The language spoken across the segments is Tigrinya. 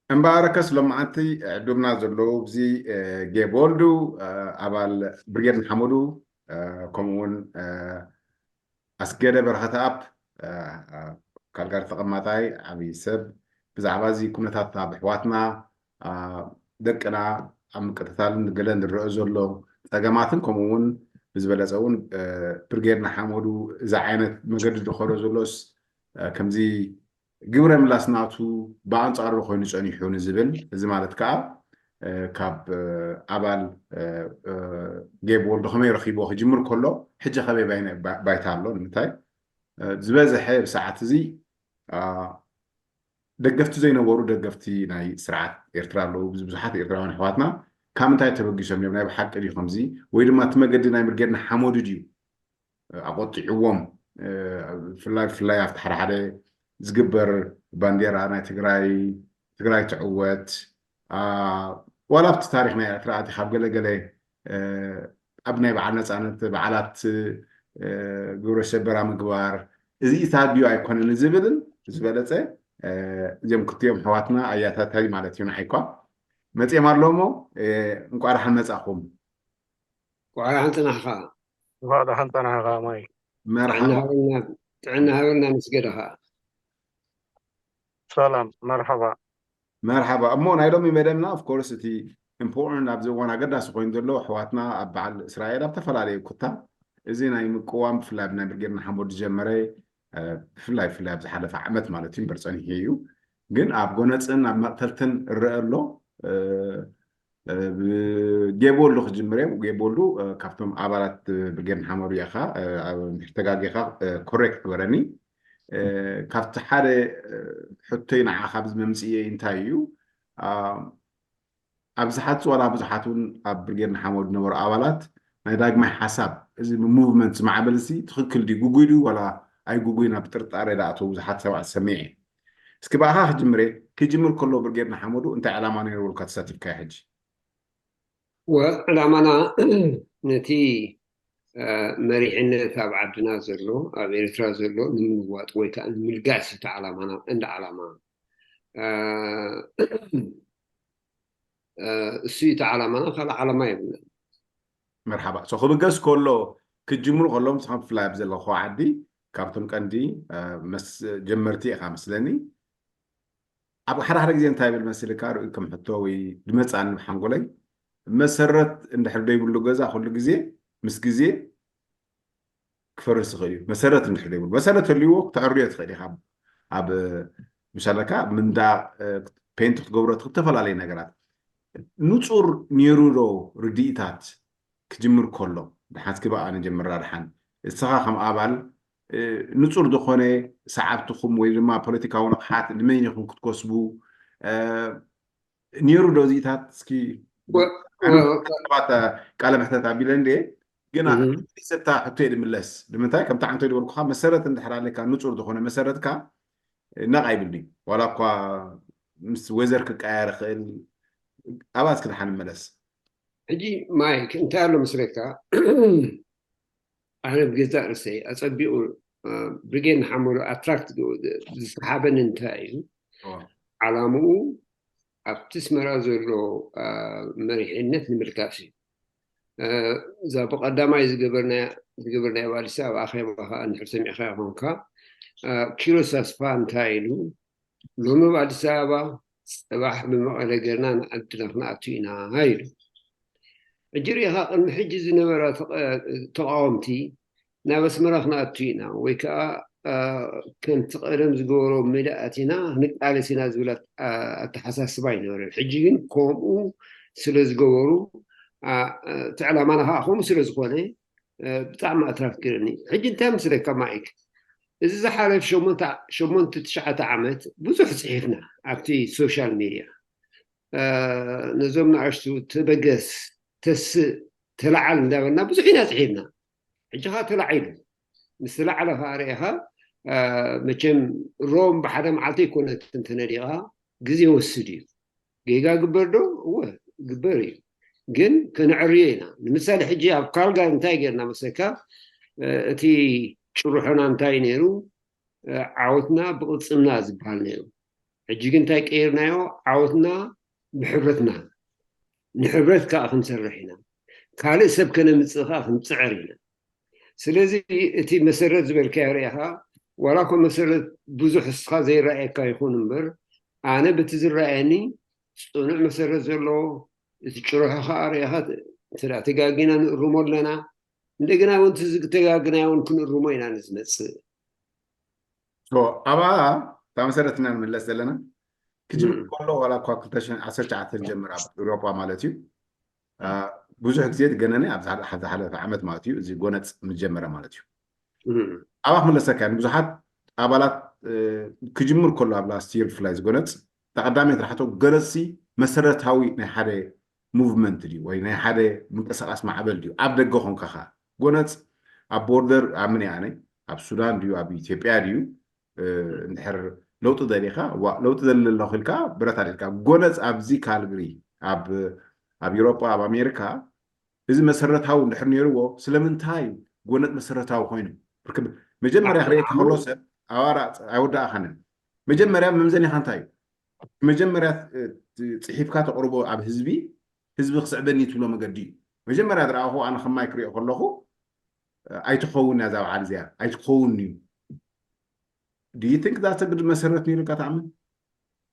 እምበኣርከስ ሎማዓንቲ ዕዱምና ዘለዉ እዚ ጌብ ወልዱ፣ ኣባል ብርጌድ ንሓመዱ፣ ከምኡውን ኣስገደ በረኸተኣብ፣ ካልጋሪ ተቐማጣይ ዓብዪ ሰብ፣ ብዛዕባ እዚ ኩነታት ኣብ ኣሕዋትና ደቅና ኣብ ምቅትታልን ገለን ዝረአ ዘሎ ፀገማትን ከምኡ እውን ብዝበለፀ እውን ብርጌድ ንሓመዱ እዚ ዓይነት መገዲ ዝኸዶ ዘሎስ ከምዚ ግብረ ምላስ ናቱ ብኣንፃሩ ኮይኑ ፀኒሑ ንዝብል፣ እዚ ማለት ከዓ ካብ ኣባል ጌብ ወልዱ ከመይ ረኪቦ ክጅምር ከሎ ሕጂ ከበይ ባይታ ኣሎ ንምንታይ ዝበዝሐ ብሰዓት እዚ ደገፍቲ ዘይነበሩ ደገፍቲ ናይ ስርዓት ኤርትራ ኣለዉ። ብዙሓት ኤርትራውያን ኣሕዋትና ካብ ምንታይ ተበጊሶም እዮም? ናይ ብሓቂ ድዩ ከምዚ? ወይ ድማ እቲ መገዲ ናይ ብርጌድ ንሓመዱ ድዩ ኣቆጢዕዎም? ብፍላይ ብፍላይ ኣብቲ ሓደ ሓደ ዝግበር ባንዴራ ናይ ትግራይ፣ ትግራይ ትዕወት፣ ዋላ ኣብቲ ታሪክ ናይ ኤርትራ ኣቲ ካብ ገለገለ ኣብ ናይ በዓል ነፃነት በዓላት ግብረ ሰበራ ምግባር እዚኢታት ድዩ ኣይኮነን ዝብልን ዝበለፀ እዚኦም ክልቲኦም ኣሕዋትና ኣያታታይ ማለት እዩ ንዓይ እኳ መፂኦም ኣሎ እሞ እንቋዕ ደሓን መፃኹም። እንቋዕ ደሓን ፀናሕካ። እንኳዕ ደሓን ፀናሕካ ማይ። መርሓባ ጥዕና ሃበልና ንስገደ ከዓ። ሰላም መርሓባ። መርሓባ እሞ ናይ ሎሚ መደብና of course እቲ important ኣብዚ እዋን ኣገዳሲ ኮይኑ ዘሎ ኣሕዋትና ኣብ በዓል እስራኤል ኣብ ተፈላለየ ኩታ እዚ ናይ ምቅዋም ብፍላይ ኣብ ናይ ብርጌድ ንሓመዱ ዝጀመረ ብፍላይ ብፍላይ ኣብ ዝሓለፈ ዓመት ማለት እዩ እምበር ፀኒሑ እዩ ግን ኣብ ጎነፅን ኣብ መቅተልትን እረአ ኣሎ። ጌብ ወልዱ ክጅምር እየ። ጌብ ወልዱ ካብቶም ኣባላት ብርጌድ ንሓመዱ ኢኻ፣ ተጋጊኻ ኮሬክት ግበረኒ። ካብቲ ሓደ ሕቶይ ንዓኻ ኣብዚ መምፅእየ እንታይ እዩ ኣብዚ ሓቲ ዋላ ብዙሓት እውን ኣብ ብርጌድ ንሓመዱ ዝነበሩ ኣባላት ናይ ዳግማይ ሓሳብ እዚ ሙቭመንት ማዕበል እዚ ትኽክል ድዩ ግጉይ ድዩ ዋላ ኣይግጉይ ናብ ጥርጣሬ ዳኣተው ብዙሓት ሰባት ሰሚዐ። እስኪ ብኣኻ ክጅምር እየ። ክጅምር ከሎ ብርጌድ ንሓመዱ እንታይ ዕላማ ነይርዎ ኢልካ ተሳቲፍካዮ ሕጂ? ዕላማና ነቲ መሪሕነት ኣብ ዓድና ዘሎ ኣብ ኤርትራ ዘሎ ንምልዋጥ ወይ ከዓ ንምልጋስ እቲ ዓላማና ቀንዲ ዓላማ እሱ እቲ ዓላማና ካልእ ዓላማ የብለን። መርሓባ ሶ ክብገስ ከሎ ክጅምሩ ከሎ ንስኻም ብፍላይ ኣብ ዘለኹ ዓዲ ካብቶም ቀንዲ ጀመርቲ ኢኻ መስለኒ። ኣብ ሓደ ሓደ ግዜ እንታይ ይብል መስልካ ርኡ ከም ሕቶ ወይ ድመፃኒ ብሓንጎለይ መሰረት እንድሕር ዘይብሉ ገዛ ኩሉ ግዜ ምስ ግዜ ክፈርስ ይኽእል እዩ። መሰረት እንድሕር ዘይብሉ መሰረት ህልዎ ክተዕርዮ ትኽእል ኢኻ። ኣብ ምሻለካ ምንዳ ፔንት ክትገብሮ ትኽእል ዝተፈላለዩ ነገራት ንፁር ነይሩ ዶ ርድኢታት ክጅምር ከሎ ድሓን እስኪ ብኣ ንጀምራ ድሓን እስኻ ከም ኣባል ንፁር ዝኾነ ሰዓብትኹም ወይ ድማ ፖለቲካዊ ንቕሓት ንመን ኢኹም ክትከስቡ ነይሩ ዶ እዚታት እስኪ ሰባት ቃለ ምሕተት ኣቢለ እንደ ግን ሰታ ሕቶ ድምለስ ንምንታይ ከምቲ ዓንቶ ዝበልኩካ መሰረት እንድሕር ኣለካ ንፁር ዝኾነ መሰረትካ ነቕ ኣይብል ድዩ ዋላ እኳ ምስ ወዘር ክቀያየር ይኽእል ኣባት ክድሓን መለስ ሕጂ ማይክ እንታይ ኣሎ መስለካ ኣነ ብገዛእ ርእሰይ ኣጸቢቑ ብርጌድ ንሓመዱ ኣትራክት ዝሰሓበኒ እንታይ እዩ ዓላምኡ ኣብቲ ኣስመራ ዘሎ መሪሕነት ንምልጋስ እዩ። እዛ ብቐዳማይ ዝገበርናያ ኣብ ኣዲስ ኣበባ ኣኼባ ከዓ እንድሕር ሰሚዕካዮ ኮንካ ኪሮስ ኣስፋ እንታይ ኢሉ ሎሚ ኣብ ኣዲስ ኣበባ ፅባሕ ብመቐለ ገርና ንዓድና ክንኣቱ ኢና ኢሉ። ሕጂ ርኢኻ ቅድሚ ሕጂ ዝነበራ ተቓወምቲ ናብ ኣስመራ ክንኣቱ ኢና ወይ ከዓ ከምቲ ቀደም ዝገበሮ ሜዳ ኣቲና ክንቃለስ ኢና ዝብል ኣተሓሳስባ ኣይነበረን። ሕጂ ግን ከምኡ ስለ ዝገበሩ እቲ ዕላማና ከዓ ከምኡ ስለ ዝኾነ ብጣዕሚ ኣትራክት ገይሩኒ። ሕጂ እንታይ መስለካ ማይክ፣ እዚ ዝሓለፍ ሸሞንተ ትሽዓተ ዓመት ብዙሕ ፅሒፍና ኣብቲ ሶሻል ሚድያ ነዞም ንኣሽቱ ተበገስ ተስእ ተለዓል እንዳበልና ብዙሕ ኢና ፅሒፍና። ሕጂ ከዓ ተላዒሉ ምስ ተላዕለ ከዓ ርኢኻ መቸም ሮም ብሓደ መዓልቲ ኣይኮነት እንተነዲቓ ግዜ ወስድ እዩ። ጌጋ ግበር ዶ? እወ ግበር እዩ። ግን ከነዕርዮ ኢና። ንምሳሌ ሕጂ ኣብ ካልጋሪ እንታይ ጌርና መሰካ እቲ ጭርሖና እንታይ ነይሩ ዓወትና ብቕልፅምና ዝበሃል ነይሩ። ሕጂ ግን እንታይ ቀይርናዮ? ዓወትና ብሕብረትና፣ ንሕብረት ከዓ ክንሰርሕ ኢና። ካልእ ሰብ ከነምፅእ ከዓ ክንፅዕር ኢና። ስለዚ እቲ መሰረት ዝበልካዮ ርኢኻ፣ ዋላ እኮ መሰረት ብዙሕ እስኻ ዘይረኣየካ ይኹን እምበር፣ ኣነ በቲ ዝረኣየኒ ፅኑዕ መሰረት ዘለዎ፣ እቲ ጭርሖ ከዓ ርኢኻ፣ እንተ ደኣ ተጋጊና ንእርሞ ኣለና። እንደገና እውን እቲ ዝተጋግናዮ እውን ክንእርሞ ኢና ንዝመፅእ። So፣ ኣብኣ እታ መሰረት ኢና ንምለስ ዘለና። ክጅምር ከሎ ዋላ እኳ ክልተ ሽሕን ዓሰርተ ትሽዓተ ጀምር ኣብ ኤውሮጳ ማለት እዩ። ብዙሕ ግዜ ገነነ ኣብ ዝሓለፈ ዓመት ማለት እዩ፣ እዚ ጎነፅ ምስ ጀመረ ማለት እዩ። ኣብኣ ክምለሰካ እየ። ብዙሓት ኣባላት ክጅምር ከሎ ኣብ ላስት ይር ብፍላይ ዝጎነፅ፣ እታ ቀዳመይቲ ርሓቶ፣ ጎነፅሲ መሰረታዊ ናይ ሓደ ሙቭመንት ድዩ ወይ ናይ ሓደ ምንቅስቃስ ማዕበል ድዩ? ኣብ ደገ ኮንካ ኸዓ ጎነፅ ኣብ ቦርደር ኣብ ምን ኣነ ኣብ ሱዳን ድዩ ኣብ ኢትዮጵያ ድዩ እንድሕር ለውጢ ደሊኻ፣ ዋ ለውጢ ደሊ ኣለኹ ኢልካ ብረት ኣልዒልካ ጎነፅ ኣብዚ ካልግሪ ኣብ ኣብ ኤውሮጳ ኣብ ኣሜሪካ እዚ መሰረታዊ እንድሕር ነይርዎ ስለምንታይ ጎነፅ መሰረታዊ ኮይኑ? ብርክ መጀመርያ ክርእየካ ከሎ ሰብ ኣዋራ ኣይወዳእኻንን። መጀመርያ መምዘኒኻ እንታይ እዩ? መጀመርያ ጽሒፍካ ተቕርቦ ኣብ ህዝቢ ህዝቢ ክስዕበኒ ትብሎ መገዲ እዩ። መጀመርያ ዝረኣኹ ኣነ ከማይ ክሪኦ ከለኹ ኣይትኸውን እያ እዛ በዓል እዚኣ ኣይትኸውን እዩ። Do you think that's a good መሰረት ነይሩ ኢልካ ትኣምን?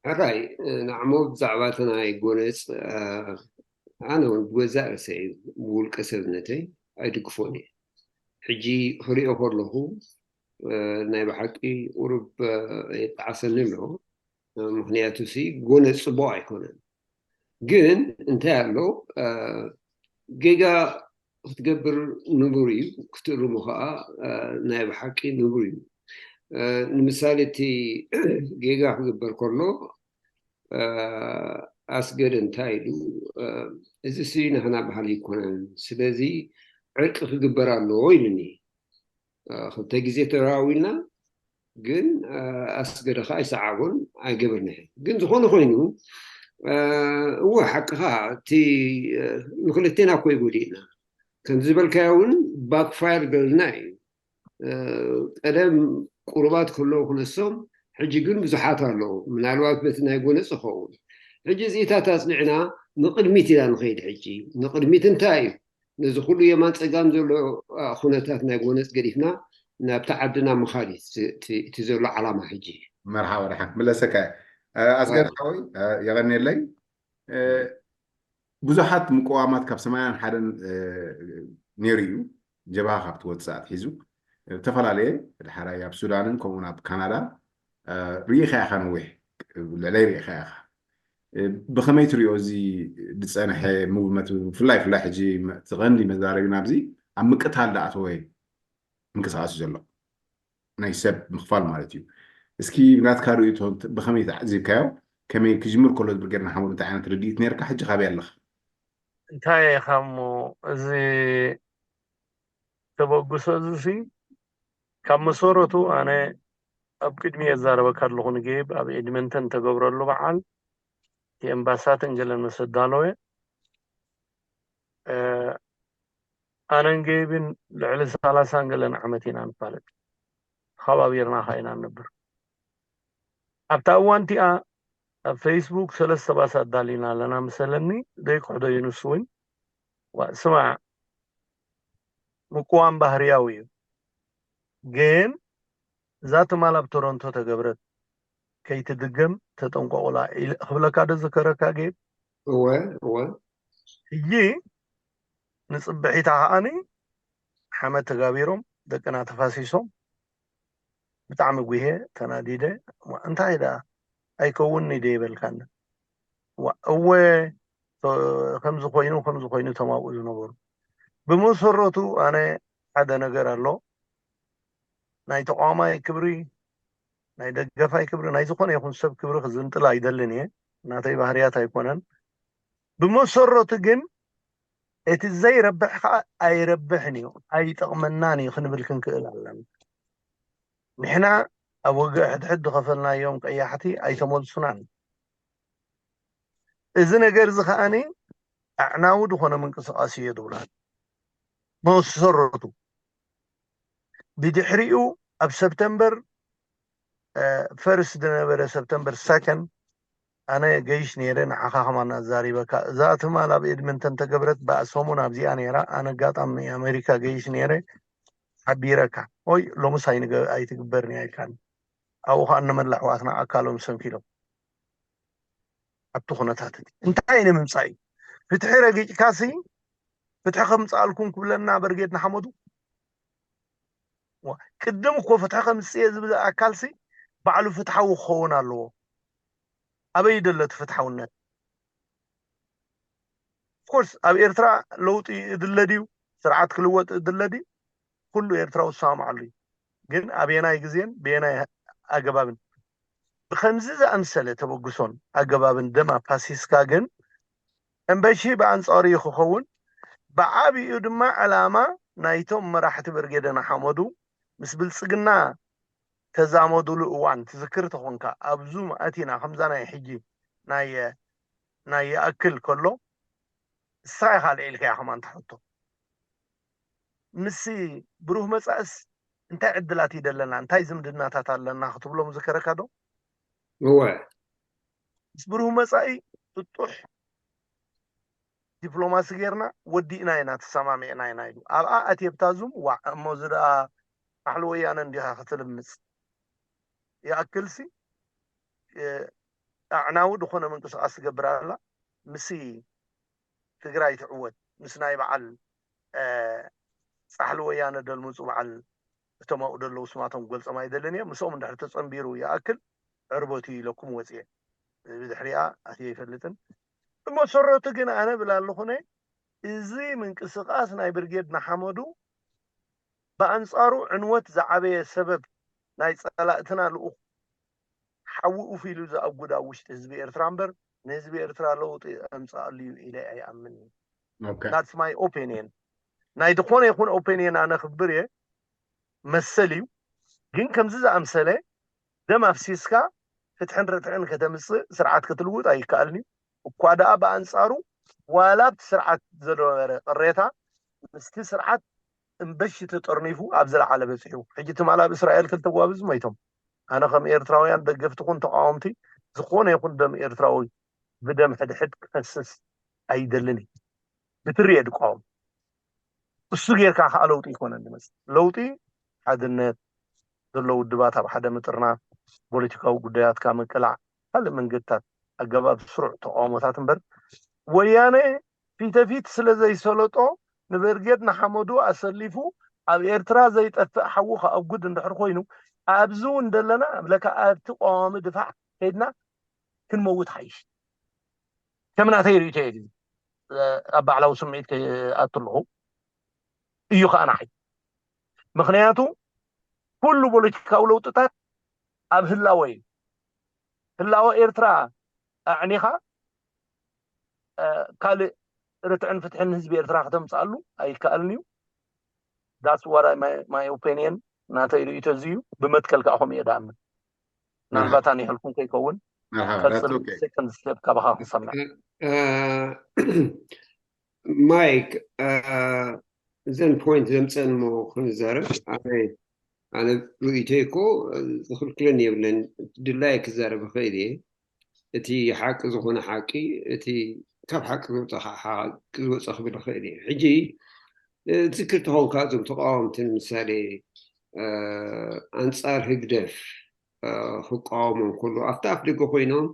ሕራይ ንዕሞ ብዛዕባ እቲ ናይ ጎነፅ ኣነ እውን ብገዛእ ርእሰይ ብውልቀ ሰብነተይ ኣይድግፎን እየ። ሕጂ ክሪኦ ከለኹ ናይ ብሓቂ ቁሩብ የጣዕሰኒ ኣሎ። ምክንያቱ ሲ ጎነፅ ፅቡቅ ኣይኮነን። ግን እንታይ ኣሎ ጌጋ ክትገብር ንቡር እዩ፣ ክትእርሞ ከዓ ናይ ብሓቂ ንቡር እዩ። ንምሳሌ እቲ ጌጋ ክግበር ከሎ ኣስገደ እንታይ ኢሉ፣ እዚ ሲ ናህና ባህሊ ኣይኮነን፣ ስለዚ ዕርቂ ክግበር ኣለዎ ኢሉኒ። ክልተ ግዜ ተደዋዊልና ግን ኣስገደ ከዓ ኣይሰዓቦን ኣይገበርንሕ። ግን ዝኾነ ኮይኑ እወ ሓቅኻ እቲ ንክልቴና እኮ ይጎድእና ከም ዝበልካዮ እውን ባክፋየር ገልና እዩ። ቀደም ቁሩባት ከለዉ ክነሶም ሕጂ ግን ብዙሓት ኣለዉ። ምናልባት በቲ ናይ ጎነፅ ይኸውን። ሕጂ እዚኢታት ኣፅኒዕና ንቕድሚት ኢና ንኸይድ። ሕጂ ንቕድሚት እንታይ እዩ? ነዚ ኩሉ የማን ፀጋም ዘሎ ኩነታት ናይ ጎነፅ ገዲፍና ናብቲ ዓድና ምኻድ እዩ እቲ ዘሎ ዓላማ። ሕጂ መርሓባ ደሓን ክምለሰካ እየ ኣስገድ ሓወይ። የቐንየለይ። ብዙሓት ምቅዋማት ካብ ሰማንያን ሓደን ነይሩ እዩ። ጀብሃ ካብ ትወፅእ ኣትሒዙ ዝተፈላለየ ድሓራይ ኣብ ሱዳንን ከምኡውን ኣብ ካናዳ ርኢኻ ኢኻ ነዊሕ ልዕለይ ርኢኻ ኢኻ። ብኸመይ ትሪኦ እዚ ዝፀንሐ ሙቭመንት ብፍላይ ብፍላይ ሕጂ እቲ ቀንዲ መዛረቢና ኣብዚ ኣብ ምቅታል ዝኣተወ ምንቅስቃስ እዩ ዘሎ ናይ ሰብ ምኽፋል ማለት እዩ። እስኪ ብናትካ ርእይቶ ብኸመይ ተዓዚብካዮ? ከመይ ክጅምር ከሎ ብርጌድ ንሓመዱ እንታይ ዓይነት ርድኢት ነርካ? ሕጂ ካበይ ኣለኻ? እንታይ ኢኻ እሞ እዚ ተበግሶ እዚ ሲ ካብ መሰረቱ ኣነ ኣብ ቅድሚ የዛረበካ ኣለኹ ንጌብ ኣብ ኤድመንተን ተገብረሉ በዓል እቲ ኤምባሳትን ገለን መሰዳለወ ኣነን ጌብን ልዕሊ ሰላሳን ገለን ዓመት ኢና ንፋለጥ ተኸባቢርና ካ ኢና ንነብር ኣብታ እዋን እቲኣ ኣብ ፌስቡክ ሰለስተ ባስ ኣዳሊና ኣለና ምሰለኒ ዘይክሕዶ እዩ ንሱ እውን ስማዕ ምቅዋም ባህርያዊ እዩ ግን እዛ ትማል ኣብ ቶሮንቶ ተገብረት ከይትድገም ተጠንቀቁላ ክብለካ ዶ ዝከረካ ጌብ እወ እወ ሕጂ ንፅብሒታ ከዓኒ ሓመድ ተጋቢሮም ደቅና ተፋሲሶም ብጣዕሚ ጉሄ ተናዲደ እንታይ ደኣ ኣይከውን ደ ይበልካኒ እወ ከምዚ ኮይኑ ከምዚ ኮይኑ ተማብኡ ዝነበሩ ብመሰረቱ ኣነ ሓደ ነገር ኣሎ ናይ ተቋማይ ክብሪ ናይ ደገፋይ ክብሪ ናይ ዝኾነ ይኹን ሰብ ክብሪ ክዝንጥል ኣይደልን እየ ናተይ ባህርያት ኣይኮነን ብመሰረቱ ግን እቲ ዘይረብሕ ከዓ ኣይረብሕን እዩ ኣይጠቕመናን እዩ ክንብል ክንክእል ኣለና ንሕና ኣብ ወግእ ሕድሕድ ዝኸፈልናዮም ቀያሕቲ ኣይተመልሱናን እዚ ነገር እዚ ከዓኒ ኣዕናዊ ዝኾነ ምንቅስቃስ እዮ ዝብላን መሰረቱ ብድሕሪኡ ኣብ ሰፕተምበር ፈርስት ዝነበረ ሰብተምበር ሰከንድ ኣነ ገይሽ ነይረ፣ ንዓኻ ከማን ኣዛሪበካ። እዛ ትማል ኣብ ኤድመንተን ተገብረት ብኣ ሰሙን ኣብዚኣ ነይራ። ኣነ ኣጋጣሚ ኣሜሪካ ገይሽ ነይረ፣ ሓቢረካ። ኦይ ሎምስ ኣይንገ- ኣይትግበርን እያ ኢልካኒ። ኣብኡ ከዓ እነመላ ኣሕዋትና ኣካሎም ሰንኪሎም ኣብቲ ኩነታት እቲ እንታይ ንምምፃእ እዩ? ፍትሒ ረጊጭካሲ ፍትሒ ከምፅኣልኩም ክብለና በርጌድ ንሓመዱ። ዋ፣ ቅድም እኮ ፍትሒ ከምፅእ እየ ዝብል ኣካልሲ ባዕሉ ፍትሓዊ ክኸውን ኣለዎ። ኣበይ ደሎ እቲ ፍትሓውነት? ኦፍኮርስ ኣብ ኤርትራ ለውጢ እድለ ድዩ? ስርዓት ክልወጥ እድለ ድዩ? ኩሉ ኤርትራዊ ዝሰማምዓሉ እዩ። ግን ኣበየናይ ግዜን ብየናይ ኣገባብን? ብኸምዚ ዝኣምሰለ ተበግሶን ኣገባብን ደም ኣፋሲስካ ግን፣ እምበሺ ብኣንጻሩ እዩ ክኸውን። ብዓቢኡ ድማ ዕላማ ናይቶም መራሕቲ ብርጌደ ንሓመዱ ምስ ብልጽግና ተዛመዱሉ እዋን ትዝክር ተኾንካ፣ ኣብዙ ኣቲና ከምዛ ናይ ሕጂ ናይ ናይ ይኣክል ከሎ ንስኻ ኢኻ ኣልዒልካያ ከማን ትሕቶ። ምስ ብሩህ መጻእስ እንታይ ዕድላት ይደለና፣ እንታይ ዝምድናታት ኣለና ክትብሎ ምዝከረካ ዶ? እወ ምስ ብሩህ መጻኢ ጥጡሕ ዲፕሎማሲ ጌርና ወዲእና ኢና ተሰማሚዕና ኢና ኢሉ ኣብኣ ኣትየብታ ዙም ዋዕ እሞ እዚ ደኣ ጻሕሊ ወያነ እንዲኻ ክትልምጽ ይኣክልሲ ኣዕናዊ ዝኾነ ምንቅስቃስ ትገብር ኣላ ምስ ትግራይ ትዕወት ምስ ናይ በዓል ጻሕሊ ወያነ ደልምፁ በዓል እቶም ኣብኡ ደለዉ ስማቶም ክገልፆም ኣይደልን እየ ምስኦም እንድሕር ተፀንቢሩ ይኣክል ዕርበቱ ኢለኩም ወፅየ ብድሕሪኣ ኣትየ ኣይፈልጥን ብመሰረቱ ግን ኣነ ብል ኣለኹነ እዚ ምንቅስቃስ ናይ ብርጌድ ንሓመዱ ብኣንፃሩ ዕንወት ዝዓበየ ሰበብ ናይ ፀላእትና ልኡኽ ሓዊ ኡፍ ኢሉ ዝኣጉድ ኣብ ውሽጢ ህዝቢ ኤርትራ እምበር ንህዝቢ ኤርትራ ለውጢ ኣምፅኣሉ እዩ ኢለ ኣይኣምን እዩ that's my opinion ናይ ዝኾነ ይኹን opinion ኣነ ክብር እየ መሰል እዩ ግን ከምዚ ዝኣምሰለ ደም ኣፍሲስካ ፍትሕን ርትዕን ከተምፅእ ስርዓት ክትልውጥ ኣይከኣልን እዩ እኳ ደኣ ብኣንፃሩ ዋላ ኣብቲ ስርዓት ዝነበረ ቅሬታ ምስቲ ስርዓት እምበሺ ተጠርኒፉ ኣብ ዝለዓለ በፂሑ ሕጂ ትማል ኣብ እስራኤል ክልተ ጓብዝ ሞይቶም ኣነ ከም ኤርትራውያን ደገፍቲ ኩን ተቃወምቲ ዝኾነ ይኹን ደም ኤርትራዊ ብደም ሕድሕድ ክፈስስ ኣይደልን እዩ ብትሪ እየ ድቃወም እሱ ጌርካ ከዓ ለውጢ ይኮነ ዝመፅእ ለውጢ ሓድነት ዘሎ ውድባት ኣብ ሓደ ምጥርና ፖለቲካዊ ጉዳያትካ ምቅላዕ ካልእ መንገድታት ኣገባብ ስሩዕ ተቃውሞታት እምበር ወያነ ፊተፊት ስለ ዘይሰለጦ ንበርጌድ ንሓመዱ ኣሰሊፉ ኣብ ኤርትራ ዘይጠፍእ ሓዊ ከኣጉድ እንድሕር ኮይኑ ኣብዚ እውን ደለና ብለካ ኣብቲ ቀዋሚ ድፋዕ ከይድና ክንመውት ሓይሽ ከም ናተይ ርእቶ እየ ኣብ ባዕላዊ ስምዒት ከኣቱ ኣለኹ እዩ ከዓ ንዓይ ምክንያቱ ኩሉ ፖለቲካዊ ለውጥታት ኣብ ህላወ እዩ ህላወ ኤርትራ ኣዕኒኻ ካልእ ርትዕን ፍትሕን ህዝቢ ኤርትራ ከተምፅኣሉ ኣይከኣልን እዩ that's what my, my opinion ናተይ ርእቶ እዚ እዩ ብመትከል ከዓ ከምኡ እየ ዳኣምን ምናልባት ኣኒሕልኩም ከይከውን ቀፅል second step ካባኻ ክንሰምዕ ማይክ እዘን point ዘምፀን ሞ ክንዛረብ ኣነ ርእቶይ እኮ ዝኽልክለኒ የብለን ድላይ ክዛረብ ይኽእል እየ እቲ ሓቂ ዝኾነ ሓቂ እቲ ካብ ሓቂ ዝወፀ ሓቂ ዝወፀ ክብል ይኽእል እየ ሕጂ ትዝክር ተኾንካ እዞም ተቃወምቲ ንምሳሌ ኣንፃር ህግደፍ ክቃወሞም ከሎ ኣብቲ ኣፍ ደገ ኮይኖም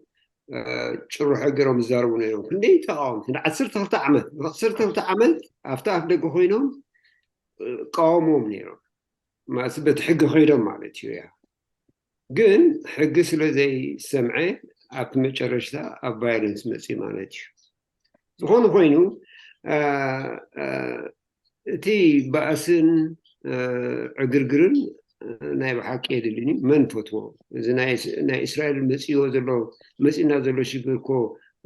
ጭርሖ ገይሮም ዝዛረቡ ነይሮም ክንደይ ተቃወምቲ ን ዓሰርተ ክልተ ዓመት ን ዓሰርተ ክልተ ዓመት ኣብቲ ኣፍ ደገ ኮይኖም ቃወሞም ነይሮም ማለት በቲ ሕጊ ከይዶም ማለት እዩ ያ ግን ሕጊ ስለ ዘይሰምዐ ኣብቲ መጨረሽታ ኣብ violence መፅኡ ማለት እዩ ዝኾነ ኮይኑ እቲ ባእስን ዕግርግርን ናይ ብሓቂ የድልን እዩ መን ፈትዎ እዚ ናይ እስራኤል መፅዎ ዘሎ መፂና ዘሎ ሽግር እኮ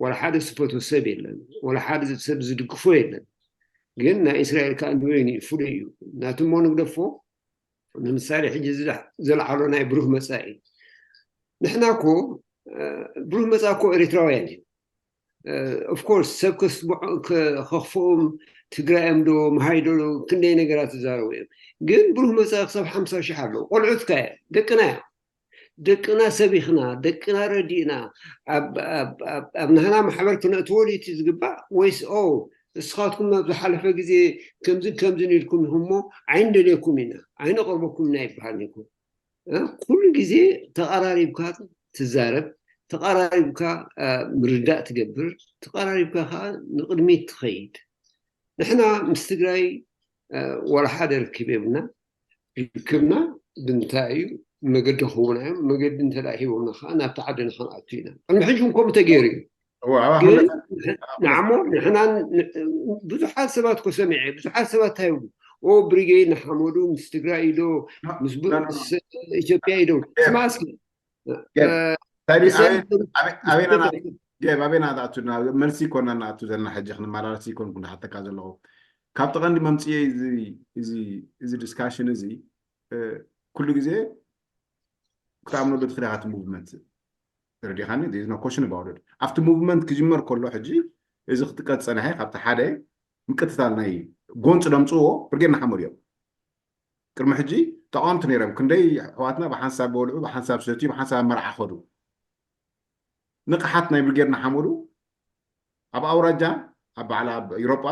ዋላ ሓደ ዝፈትዎ ሰብ የለን ዋላ ሓደ ሰብ ዝድግፎ የለን ግን ናይ እስራኤል ከዓ ንበይኑ እዩ ፍሉይ እዩ ናቱ እሞ ንግደፎ ንምሳሌ ሕጂ ዘልዓሎ ናይ ብሩህ መፃኢ ንሕና እኮ ብሩህ መፃኢ እኮ ኤሪትራውያን እዩ of course ሰብ ከስምዖ ከኽፍኦም ትግራዮም ዶ መሃይ ዶ ክንደይ ነገራት ዝዛረቡ እዮም ግን ብሩህ መፃኢ ክሳብ ሓምሳ ሽሕ ኣለዉ ቆልዑትካ እዮም ደቅና እዮም ደቅና ሰቢኽና፣ ደቅና ረዲእና፣ ኣብ ናህና ማሕበር ክነእትዎ ድዩ እቲ ዝግባእ? ወይስ ኦ እስኻትኩም ኣብ ዝሓለፈ ግዜ ከምዝን ከምዝን ኢልኩም ኢኹም እሞ ኣይንደልየኩም ኢና፣ ኣይነቕርበኩም ኢና ይበሃል ነይሩ። ኩሉ ግዜ ተቐራሪብካ ትዛረብ፣ ተቐራሪብካ ምርዳእ ትገብር፣ ተቐራሪብካ ከዓ ንቕድሚት ትኸይድ። ንሕና ምስ ትግራይ ዋላ ሓደ ርክብ የብልና። ርክብና ብምንታይ እዩ? መገዲ ክህቡና እዮም። መገዲ እንተ ሂቦምና ከዓ ናብቲ ዓድና ክንኣቱ ኢና። ቅድሚ ሕጂ እውን ከምኡ ተገይሩ እዩ። ንዓሞ ንሕና ብዙሓት ሰባት ኮ ሰሚዐ፣ ብዙሓት ሰባት እንታይ ይብሉ? ኦ ብሪጌድ ንሓመዱ ምስ ትግራይ ኢዶ ምስ ኢትዮጵያ ኢዶ ስማ እስኪ ኣበና ዝኣቱና መልሲ ኮና ንኣቱ ዘለና ሕጂ ክንመላለስ ይኮንኩ ንሓተካ ዘለኹ ካብቲ ቀንዲ መምፅኤ እዚ ዲስካሽን እዚ ኩሉ ግዜ ክትኣምነሉ ትኽእል ኢኻ እቲ ሙቭመንት ተረዲኻኒ no question about it ኣብቲ ሙቭመንት ክጅመር ከሎ ሕጂ እዚ ክትቀት ፀናሐ ካብቲ ሓደ ምቅትታል ናይ ጎንፂ ደምፅዎ ብርጌድ ንሓመዱ እዮም ቅድሚ ሕጂ ተቃወምቲ ነይሮም ክንደይ ኣሕዋትና ብሓንሳብ በልዑ ብሓንሳብ ሰትዩ ብሓንሳብ መርዓ ከዱ ንቕሓት ናይ ብርጌድ ንሓመዱ ኣብ ኣውራጃ ኣብ ባዕላ ኣብ ኤሮጳ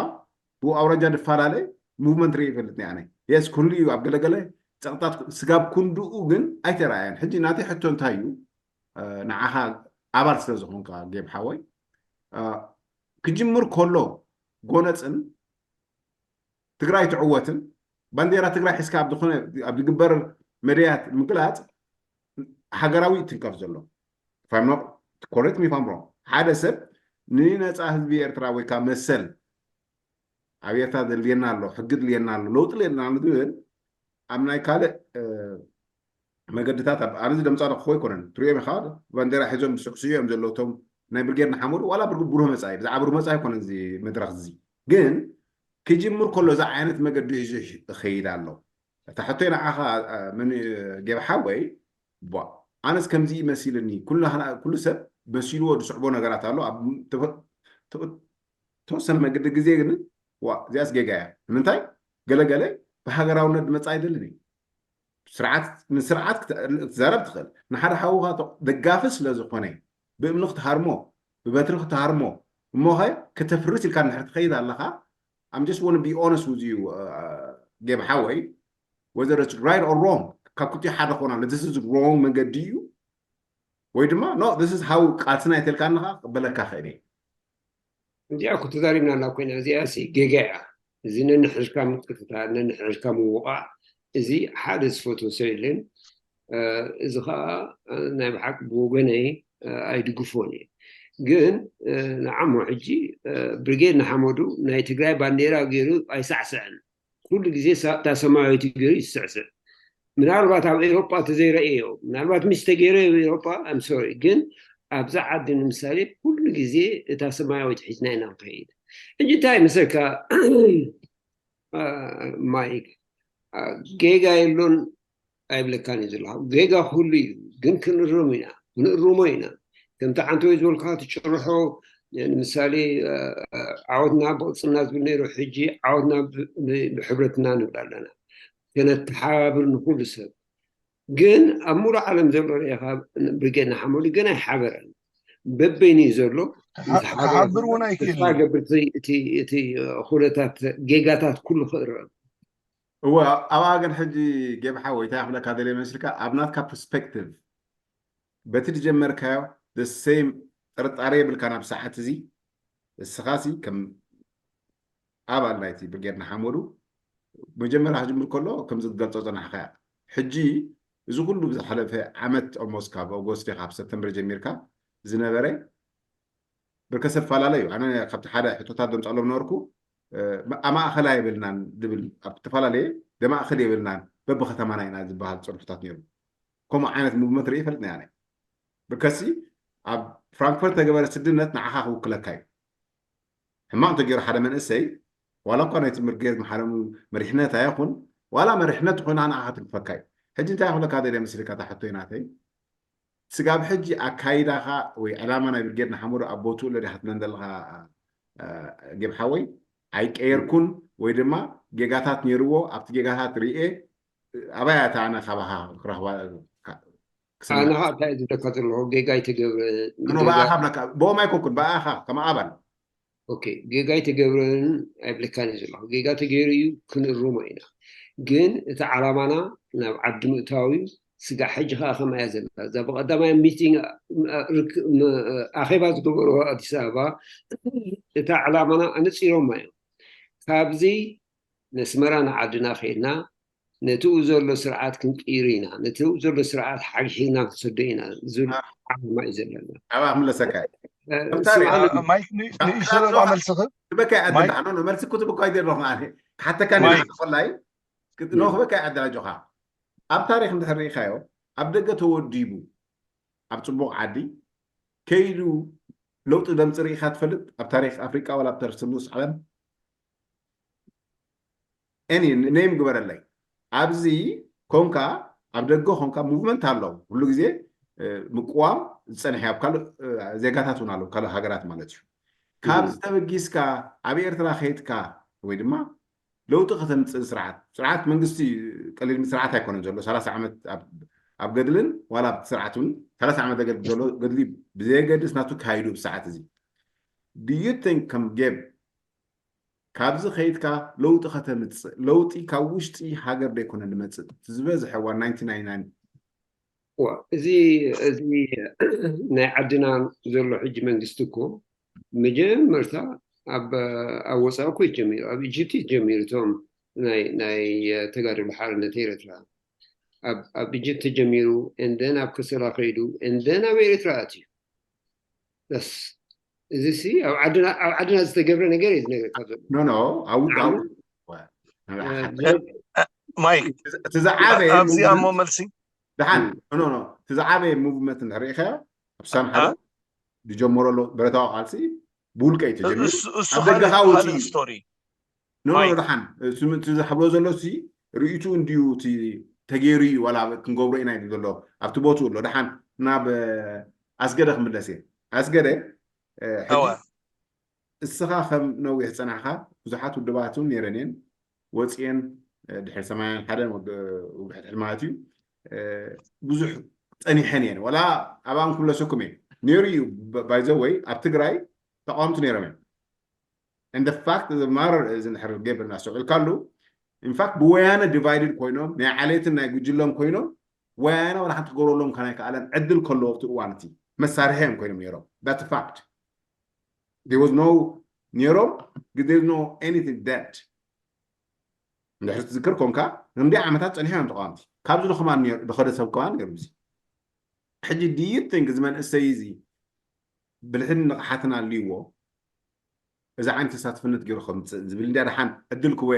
ብኡ ኣውራጃ ዝፈላለ ሙቭመንት ርኢ ይፈልጥ ኣነ የስ ክህሉ እዩ ኣብ ገለገለ ፀቕጣት ስጋብ ክንድኡ ግን ኣይተረኣየን ሕጂ ናተይ ሕቶ እንታይ እዩ ንዓኻ ኣባል ስለ ዝኾንካ ጌብ ሓወይ ክጅምር ከሎ ጎነፅን ትግራይ ትዕወትን ባንዴራ ትግራይ ሒዝካ ኣብ ዝኾነ ኣብ ዝግበር መድያት ምግላፅ ሃገራዊ ትንከፍ ዘሎ correct me if I'm wrong ሓደ ሰብ ንነፃ ህዝቢ ኤርትራ ወይ ከዓ መሰል ኣብ ኤርትራ ዘድልየና ኣሎ ሕጊ ድልየና ኣሎ ለውጢ ድልየና ኣሎ ዝብል ኣብ ናይ ካልእ መገድታት ኣብ ኣነ ደምፃ ክኾ ኣይኮነን ትሪኦም ኢኻ ባንዴራ ሒዞም ዝስዕስዑ እዮም ዘለውቶም ናይ ብርጌድ ንሓመዱ ዋላ ብሩህ መፃኢ ብዛዕባ ብሩህ መፃኢ ኣይኮነን እዚ መድረክ እዚ ግን ክጅምር ከሎ እዚ ዓይነት መገዲ ሒዙ እኸይድ ኣሎ እታ ሕቶይ ንዓኻ ጌብ ሓወይ ኣነስ ከምዚ መሲልኒ ኩሉ ሰብ መሲልዎ ዝስዕቦ ነገራት ኣሎ ተወሰነ መገዲ ግዜ ግን ዋ እዚኣስ ጌጋ እያ ንምንታይ ገለገለ ብሃገራውነት ዝመፃ ኣይደልን እዩ ስርዓት ንስርዓት ክትዛረብ ትኽእል ንሓደ ሓውኻ ደጋፊ ስለ ዝኾነ ብእምኒ ክትሃርሞ ብበትሪ ክትሃርሞ እሞኸ ከተፍርስ ኢልካ እንድሕር ትኸይድ ኣለኻ I'm just want to be honest with you ጌብ ሓወይ whether it's right or wrong ካብ ክልቲኡ ሓደ ክኾን ኣሎ this is wrong መገዲ እዩ ወይ ድማ no this is how ቃልስና ይተልካ ኣለኻ ክበለካ ክእል እየ እንዲያ እኮ ተዛሪብና ኣላ ኮይና እዚኣ ሲ ጌጋ እያ እዚ ነንሕርካ ምቅትታል ነንሕርካ ምውቃዕ እዚ ሓደ ዝፈትዎ ሰብ የለን እዚ ከዓ ናይ ብሓቂ ብወገነይ ኣይድግፎን እየ ግን ንዓሞ ሕጂ ብርጌድ ንሓመዱ ናይ ትግራይ ባንዴራ ገይሩ ኣይሳዕስዕን ኩሉ ግዜ እታ ሰማያዊት ገይሩ ይስዕስዕ ምናልባት ኣብ ኤሮጳ ተዘይረእዮ ምናልባት ምስ ተገይረ ኣብ ኤሮጳ ኣምሶሪ ግን ኣብዛ ዓዲ ንምሳሌ ኩሉ ግዜ እታ ሰማያዊት ሒዝና ኢና ንኸይድ ሕጂ እንታይ መሰልካ ማይክ ጌጋ የሎን ኣይብለካን እዩ ዘለኹ ጌጋ ኩሉ እዩ ግን ክንእርም ኢና ክንእርሞ ኢና ከምቲ ዓንተወይ ዝበልካ ትጭርሖ ንምሳሌ ዓወትና ብቕፅልና ዝብል ነይሩ ሕጂ ዓወትና ብሕብረትና ንብል ኣለና ከነተሓባብር ንኩሉ ሰብ ግን ኣብ ሙሉ ዓለም ዘሎ ርኢኻ ብርጌድ ንሓመዱ ግን ኣይሓበረን በበይኑ እዩ ዘሎ ክሓብር እውን ኣይክእል ገብር እቲ ኩነታት ጌጋታት ኩሉ ክእረም እወ ኣብኣ ግን ሕጂ ጌብ ሓወይ እንታይ ክብለካ ደልየ መስልካ ኣብ ናትካ ፐርስፔክቲቭ በቲ ዝጀመርካዮ the same ጥርጣሬ የብልካን ኣብ ሰዓት እዚ እስኻሲ ከም ኣባል ናይቲ ብርጌድ ንሓመዱ መጀመርያ ክጅምር ከሎ ከም ዝገልፆ ፀናሕካ ሕጂ እዚ ኩሉ ብዝሓለፈ ዓመት ኦልሞስት ካብ ኦጎስት ካብ ሰፕተምበር ጀሚርካ ዝነበረ ብርከ ሰብ ፈላለዩ ኣነ ካብቲ ሓደ ሕቶታት ዘምፃሎም ነበርኩ ኣማእኸላ የብልናን ዝብል ኣብ ዝተፈላለየ ደማእኸል የብልናን በብከተማና ኢና ዝበሃል ፅርፍታት ነይሩ ከምኡ ዓይነት ሙቭመንት ርኢ ይፈልጥ ነያ ብርከሲ ኣብ ፍራንክፈርት ተገበረ ስድነት ንዓኻ ክውክለካ እዩ ሕማቕ እንተገይሩ ሓደ መንእሰይ ዋላ እኳ ናይቲ ምርጌት መሓረሙ መሪሕነት ኣይኹን ዋላ መሪሕነት ዝኾና ንዓኻ ትንክፈካ እዩ ሕጂ እንታይ ክብለካ ደልየ መስልካ እታ ሕቶይ ናተይ ስጋብ ሕጂ ኣካይዳኻ ወይ ዕላማ ናይ ብርጌድ ንሓመዱ ኣብ ቦትኡ ለዲኻ ትብለን ዘለኻ ጌብ ሓወይ ኣይቀየርኩን ወይ ድማ ጌጋታት ነይርዎ ኣብቲ ጌጋታት ርኤ ኣባይ ኣታ ኣነ ካባኻ ክረኽባ ኣነ ከዓ እንታይ እዩ ዝብለካ ዘለኹ? ጌጋ ኣይተገብረ። ኖ፣ ብኣኻ ብለካ፣ ብኦም ኣይኮንኩን፣ ብኣኻ ከም ኣባል። ኦኬ፣ ጌጋ ኣይተገብረን ኣይብለካን እዩ ዘለኹ። ጌጋ ተገይሩ እዩ፣ ክንእርሞ ኢና። ግን እቲ ዓላማና ናብ ዓዲ ምእታው እዩ። ስጋዕ ሕጂ ከዓ ከምኣ እያ ዘላ። እዛ ብቐዳማይ ሚቲንግ፣ ርክ-፣ ም-፣ ኣኼባ ዝገበርዎ ኣዲስ ኣበባ፣ እታ ዕላማና ኣነፂሮማ እዮም። ካብዚ ነስመራ ንዓድና ከይድና ነቲኡ ዘሎ ስርዓት ክንቅይር ኢና፣ ነቲኡ ዘሎ ስርዓት ሓግሒግና ክንሰዶ ኢና ዝብል ዓላማ እዩ ዘለና። ኣባ ክምለሰካ እዩ። እ፣ ከምታ ርኢኻ ስምዓኒ፣ እ፣ ማይክ ን- ንእሽቶ ዘባ መልስኺ ትበካ ይኣድል ማይክ ኣኖ፣ መልሲ እኮ ትበካ ይደለኹ። ክሓተካ ማይክ ንድሓን ኮላይ ክትኖ ክበካ ይኣድል ኣጆኻ። ኣብ ታሪኽ እንድሕር ርኢኻዮ፣ ኣብ ደገ ተወዲቡ ኣብ ጽቡቕ ዓዲ ከይዱ ለውጢ ዘምጽእ ርኢኻ ትፈልጥ? ኣብ ታሪኽ ኣፍሪቃ ዋላ ኣብ ታሪኽ ስሉስ ዓለም? ኤኒ ኔም ግበረለይ። ኣብዚ ኮንካ፣ ኣብ ደገ ኮንካ ሙቭመንት ኣሎ። ኩሉ ግዜ እ፣ ምቅዋም ዝጸንሐ ኣብ ካልእ እ፣ ዜጋታት እውን ኣለዉ፣ ካልእ ሃገራት ማለት እዩ። ካብዚ ተበጊስካ ኣብ ኤርትራ ከይድካ ወይ ድማ ለውጢ ከተምጽእ ስርዓት፣ ስርዓት መንግስቲ ቀሊል ስርዓት ኣይኮነን ዘሎ። ሰላሳ ዓመት ኣብ፣ ኣብ ገድልን ዋላ ኣብቲ ስርዓት እውን ሰላሳ ዓመት ዘገልግል ዘሎ ገድሊ ብዘየገድስ ናቱ ካይዱ ብሰዓት እዚ። Do you think ከም ጌብ ካብዚ ከይድካ ለውጢ ከተምጽእ፣ ለውጢ ካብ ውሽጢ ሃገር ደይኮነ ዝመጽእ፣ እቲ ዝበዝሐ እዋን ናይንቲ ናይን ናይን ዋ፣ እዚ፣ እዚ ናይ ዓድና ዘሎ ሕጂ መንግስቲ እኮ መጀመርታ ኣብ፣ ኣብ ወፃኢ እኮ እዩ ጀሚሩ፣ ኣብ ኢጅፕት እዩ ጀሚሩ። እቶም ናይ፣ ናይ ተጋድሎ ሓርነት ኤርትራ ኣብ፣ ኣብ ኢጅፕት ተጀሚሩ፣ እንደን ኣብ ከሰላ ከይዱ፣ እንደን ኣብ ኤርትራ ኣትዩ። በስ እዚ ሲ ኣብ ዓድና፣ ኣብ ዓድና ዝተገብረ ነገር እዩ ዝነገርካ ዘሎ። ኖ ኖ፣ ኣብ ውዳው ንዓና፣ እ፣ ማይክ እቲ ዝዓበየ ኣብዚ ኣሞ ሙቭመንት መልሲ ደሓን ም፣ ኖ ኖ፣ እቲ ዝዓበየ ሙቭመንት እንድሕር ርኢኻዮ ኣብ ሳም ሓደ ኣ- ዝጀመሮ ኣሎ ብረታዊ ቃልሲ ብውልቀ እዩ ተጀሚሩ። እሱ እሱ ኣብ ደገ ካልእ ካወፂ ካልእ ስቶሪ ኖ ኖ ማይክ ደሓን እሱ ምን- እቲ ዝሕብሮ ዘሎ ሲ ርእይቱ እንድዩ እቲ ተገይሩ እዩ ዋላ ክንገብሮ ኢና ኢሉ ዘሎ ኣብቲ ቦትኡ ኣሎ። ደሓን ናብ ኣስገደ ክምለስ እየ። ኣስገደ እ፣ ሕጂ እወ እስኻ ከም ነዊሕ ጸናሕካ ብዙሓት ውድባት እውን ነይረን እየን ወፅየን እ፣ ድሕሪ ሰማንያን ሓደን ወግ- ውግሐት ሕልማት እዩ እ፣ ብዙሕ ጸኒሐን እየን ወላ ኣብኣን ክምለሰኩም እየ ነይሩ እዩ። ባይዘወይ ኣብ ትግራይ ተቃወምቲ ነይሮም እዮም። And the fact of the matter is እንድሕር ጌብ እናስተውዕልካሉ ኢንፋክት ብወያነ ዲቫይድድ ኮይኖም ናይ ዓሌትን ናይ ጉጅሎም ኮይኖም ወያነ ወላ ሓንቲ ክገብረሎም ከናይከኣለን ዕድል ከለዎ ኣብቲ እዋን እቲ መሳርሒ እዮም ኮይኖም ነይሮም። That's a fact. There was no ነይሮም there was no anything dead እንድሕር ትዝክር ኮንካ ክንደይ ዓመታት ጸኒሖም እዮም ተቃወምቲ። ካብዚ ንኸማን ነይሩ- ዝኸደ ሰብ ከማን ነይሩ እዚ ሕጂ do you think እዚ መንእሰይ እዚ ብልሕን ንቕሓትን ኣልይዎ እዚ ዓይነት ተሳትፍነት ገይሩ ከምፅእ ዝብል እንድያ ደሓን ዕድል ክወ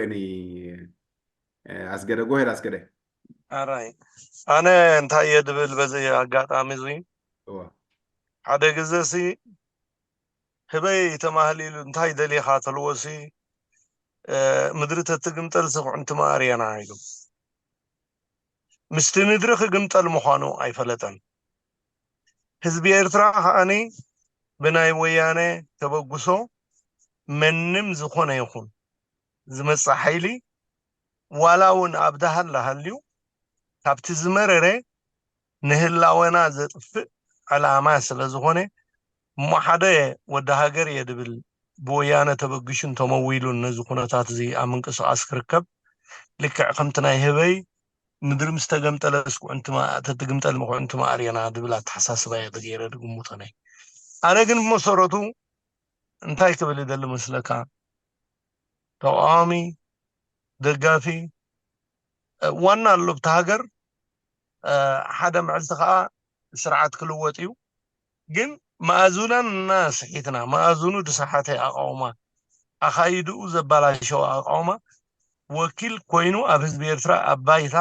ኣስገደ ጎሄድ ኣስገደ ኣራይ ኣነ እንታይ እየ ድብል በዚ ኣጋጣሚ እዚ እወ። ሓደ ግዜ ሲ ህበይ ተማህሊሉ እንታይ ደሊኻ ተልዎ ሲ እ፣ ምድሪ ተትግምጠል ስኹዕንቲ ማእርያና ኢሉ ምስቲ ምድሪ ክግምጠል ምዃኑ ኣይፈለጠን። ህዝቢ ኤርትራ ከዓኒ ብናይ ወያነ ተበግሶ መንም ዝኾነ ይኹን ዝመጽእ ሓይሊ ዋላ እውን ኣብ ዳሃላ ሃልዩ ካብቲ ዝመረረ ንህላወና ዘጥፍእ ዕላማ ስለ ዝኾነ እሞ ሓደ ወዲ ሃገር እየ ድብል ብወያነ ተበግሹን ተመዊሉን ነዚ ኩነታት እዚ ኣብ ምንቅስቃስ ክርከብ ልክዕ ከምቲ ናይ ህበይ ምድሪ ምስ ተገምጠለ ስኩዕንቲ ተትግምጠል ምኩዕንቲ ማእርየና ድብል ኣተሓሳስባ እየ ተገይረ ድግምቶ ነይ ኣነ ግን ብመሰረቱ እንታይ ክብል ይደሊ መስለካ ተቃዋሚ ደጋፊ ዋና ኣሎ ብቲ ሃገር ሓደ መዕልቲ ከዓ ስርዓት ክልወጥ እዩ ግን መኣዙናና ስሒትና መኣዙኑ ድሰሓተ ኣቃውማ ኣኻይድኡ ዘባላሸወ ኣቃውማ ወኪል ኮይኑ ኣብ ህዝቢ ኤርትራ ኣብ ባይታ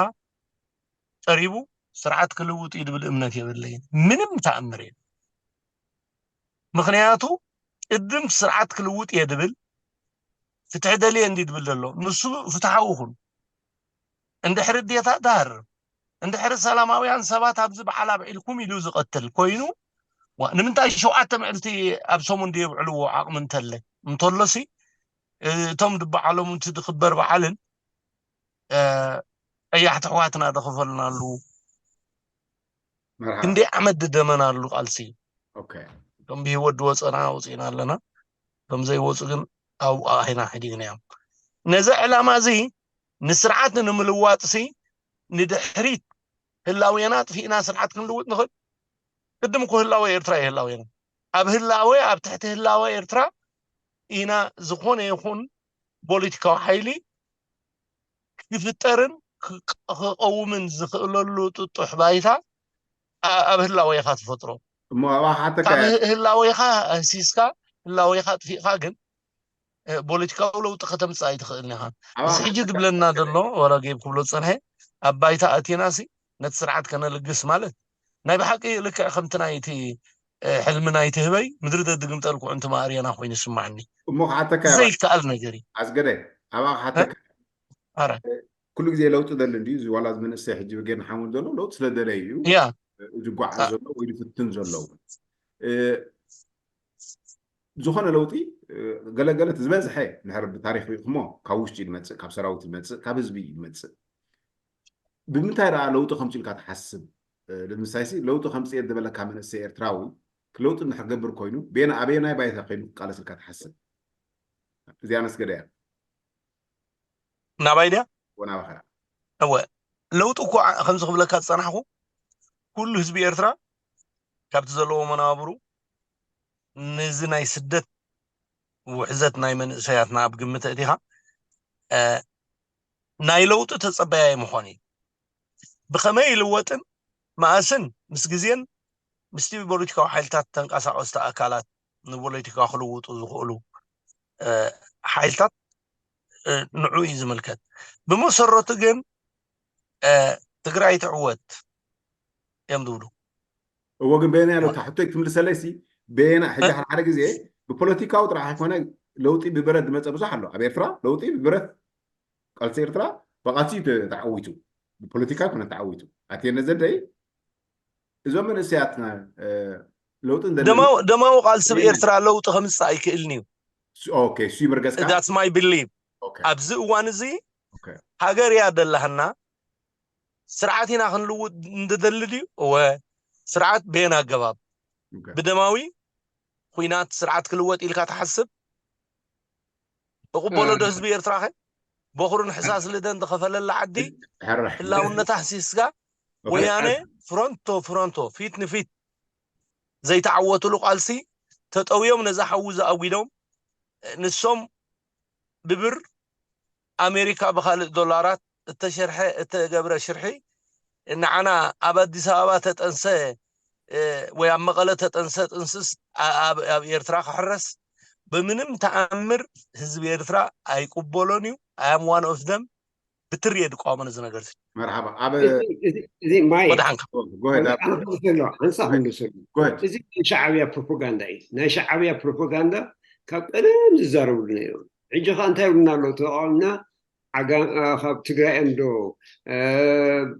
ቀሪቡ ስርዓት ክልውጥ እዩ ድብል እምነት የብለይን ምንም ተኣምር የለ ምክንያቱ ቅድም ስርዓት ክልውጥ እየ ድብል ፍትሒ ደልየ እንዲ ድብል ዘሎ ንሱ ፍትሓዊ ይኹን እንድሕሪ ዴታ ዳር እንድሕሪ ሰላማውያን ሰባት ኣብዚ በዓል ኣብዒልኩም ኢሉ ዝቐትል ኮይኑ ንምንታይ ሸውዓተ ምዕልቲ ኣብ ሰሙን ድየብዕልዎ ዓቕሚ እንተለ እንተሎሲ እቶም ድበዓሎም እቲ ድኽበር በዓልን ቀያሕቲ ኣሕዋትና ድኽፈሉና ኣለዉ መርሓባ። ክንደይ ዓመት ዝደመናሉ ቃልሲ እዩ። ኦኬ። ከም ብህይወት ዝወፀና ኣውፂእና ኣለና። ከም ዘይወፁ ግን ኣብኡ ኣሂና ሓዲግናዮም። ነዚ ዕላማ እዚ ንስርዓት ንምልዋጥሲ ንድሕሪት ህላዌና ኣጥፊእና ስርዓት ክንልውጥ ንኽእል? ቅድም እኮ ህላወ ኤርትራ እዩ ህላዌና። ኣብ ህላወ፣ ኣብ ትሕቲ ህላወ ኤርትራ ኢና ዝኾነ ይኹን ፖለቲካዊ ሓይሊ ክፍጠርን ክቀውምን ዝኽእለሉ ጥጡሕ ባይታ ኣብ ህላወኻ ትፈጥሮ። እሞ ኣብኣ ክሓተካ ካብ ህላወኻ ኣህሲስካ ህላወኻ ኣጥፊእካ ግን ፖለቲካዊ ለውጢ ከተምፅእ ኣይትኽእልን ኢኻ። እዚ ሕጂ ዝብለና ዘሎ ዋላ ጌብ ክብሎ ዝፀንሐ ኣብ ባይታ ኣቲናሲ ነቲ ስርዓት ከነልግስ ማለት ናይ ብሓቂ ልክዕ ከምቲ ናይቲ ሕልሚ ናይቲ ህበይ ምድሪ ደድግምጠል ኩዕንቲ ማእርየና ኮይኑ ይስማዓኒ። እሞ ክሓተካ ዘይከኣል ነገር እዩ። ኣስገደ ኣብኣ ክሓተካ ኣረ ኩሉ ግዜ ለውጢ ደሊ እንድዩ። እዚ ዋላ እዚ መንእሰይ ሕጂ ብጌር ንሓሙን ዘሎ ለውጢ ስለ ደለዩ እዩ። ያ ዝጓዓዝ ዘሎ ወይ ዝፍትን ዘሎ እውን ዝኾነ ለውጢ ገለገለት ዝበዝሐ ንሕር ብታሪክ ሪኢኹሞ ካብ ውሽጢ ዝመፅእ ካብ ሰራዊት ዝመፅእ ካብ ህዝቢ ዝመፅእ ብምንታይ ደኣ ለውጢ ከምፅኡ ኢልካ ትሓስብ? ንምሳይሲ ለውጢ ከምፅእ እየ ዝበለካ መንእሰይ ኤርትራዊ ለውጢ እንድሕር ክገብር ኮይኑ ቤና ኣበየናይ ባይታ ኮይኑ ክቃለስ ኢልካ ትሓስብ? እዚኣ ነስገደ እያ ናባይ ድያ ወናባኸ እወ ለውጢ እኮ ከምዚ ክብለካ ዝፀናሕኩ ኩሉ ህዝቢ ኤርትራ ካብቲ ዘለዎ መናብሩ ነዚ ናይ ስደት ውሕዘት ናይ መንእሰያትና ኣብ ግምት ኣእቲኻ ናይ ለውጢ ተፀበያይ ምኾን እዩ። ብኸመይ ይልወጥን መኣስን ምስ ግዜን ምስቲ ፖለቲካዊ ሓይልታት ተንቀሳቐስቲ ኣካላት ንፖለቲካ ክልውጡ ዝኽእሉ ሓይልታት ንዑ እዩ ዝምልከት። ብመሰረቱ ግን ትግራይ ትዕወት እዮም ዝብሉ። እዎ ግን በየናይ ኣሎ እታ ሕቶይ ክትምልሰለይ ሲ በየና ሕጂ ሓደ ሓደ ግዜ ብፖለቲካዊ ጥራሕ ኣይኮነ ለውጢ ብብረት ዝመፀ ብዙሕ ኣሎ ኣብ ኤርትራ ለውጢ ብብረት ቃልሲ ኤርትራ ብቃልሲ እዩ ተዓዊቱ ብፖለቲካ ኣይኮነ ተዓዊቱ ኣትየነ ዘደይ እዞም መንእሰያትና ለውጢ ደማዊ ቃልሲ ኤርትራ ለውጢ ከምፅእ ኣይክእልን እዩ። ኦኬ ሱ ይምርገፅካ that's my belief። ኣብዚ እዋን እዚ ሃገር እያ ደላህና ስርዓት ኢና ክንልውጥ እንደደሊ ድዩ? እወ። ስርዓት በየን ኣገባብ? ብደማዊ ኩናት ስርዓት ክልወጥ ኢልካ ትሓስብ? እቕበሎ ዶ ህዝቢ ኤርትራ ኸ? በኹሩን ሕሳስ ልደን ዝኸፈለላ ዓዲ ህላውነታ ህሲስካ ወያነ ፍሮንቶ ፍሮንቶ ፊት ንፊት ዘይተዓወትሉ ቃልሲ ተጠውዮም ነዛ ሓዊ ዝኣጒዶም ንሶም ብብር ኣሜሪካ ብካልእ ዶላራት እተሸርሐ እተገብረ ሽርሒ ንዓና ኣብ ኣዲስ ኣበባ ተጠንሰ ወይ ኣብ መቐለ ተጠንሰ ጥንስስ ኣብ ኤርትራ ክሕረስ ብምንም ተኣምር ህዝቢ ኤርትራ ኣይቅበሎን እዩ። ኣያም ዋን ኦፍ ደም ብትሪ እየ ዝቃወሞ ነዚ ነገር እዚ። መርሓባ ኣብ እዚ ማይ ወደ ሓንካ ኣንሳ ክንደሰሉ እዚ ናይ ሻዕብያ ፕሮፓጋንዳ እዩ። ናይ ሻዕብያ ፕሮፓጋንዳ ካብ ቀደም ዝዛረብሉ ነይሩ። ሕጂ ከዓ እንታይ ይብሉና ኣለዉ ተቃዋምና ዓጋ ካብ ትግራይ እንዶ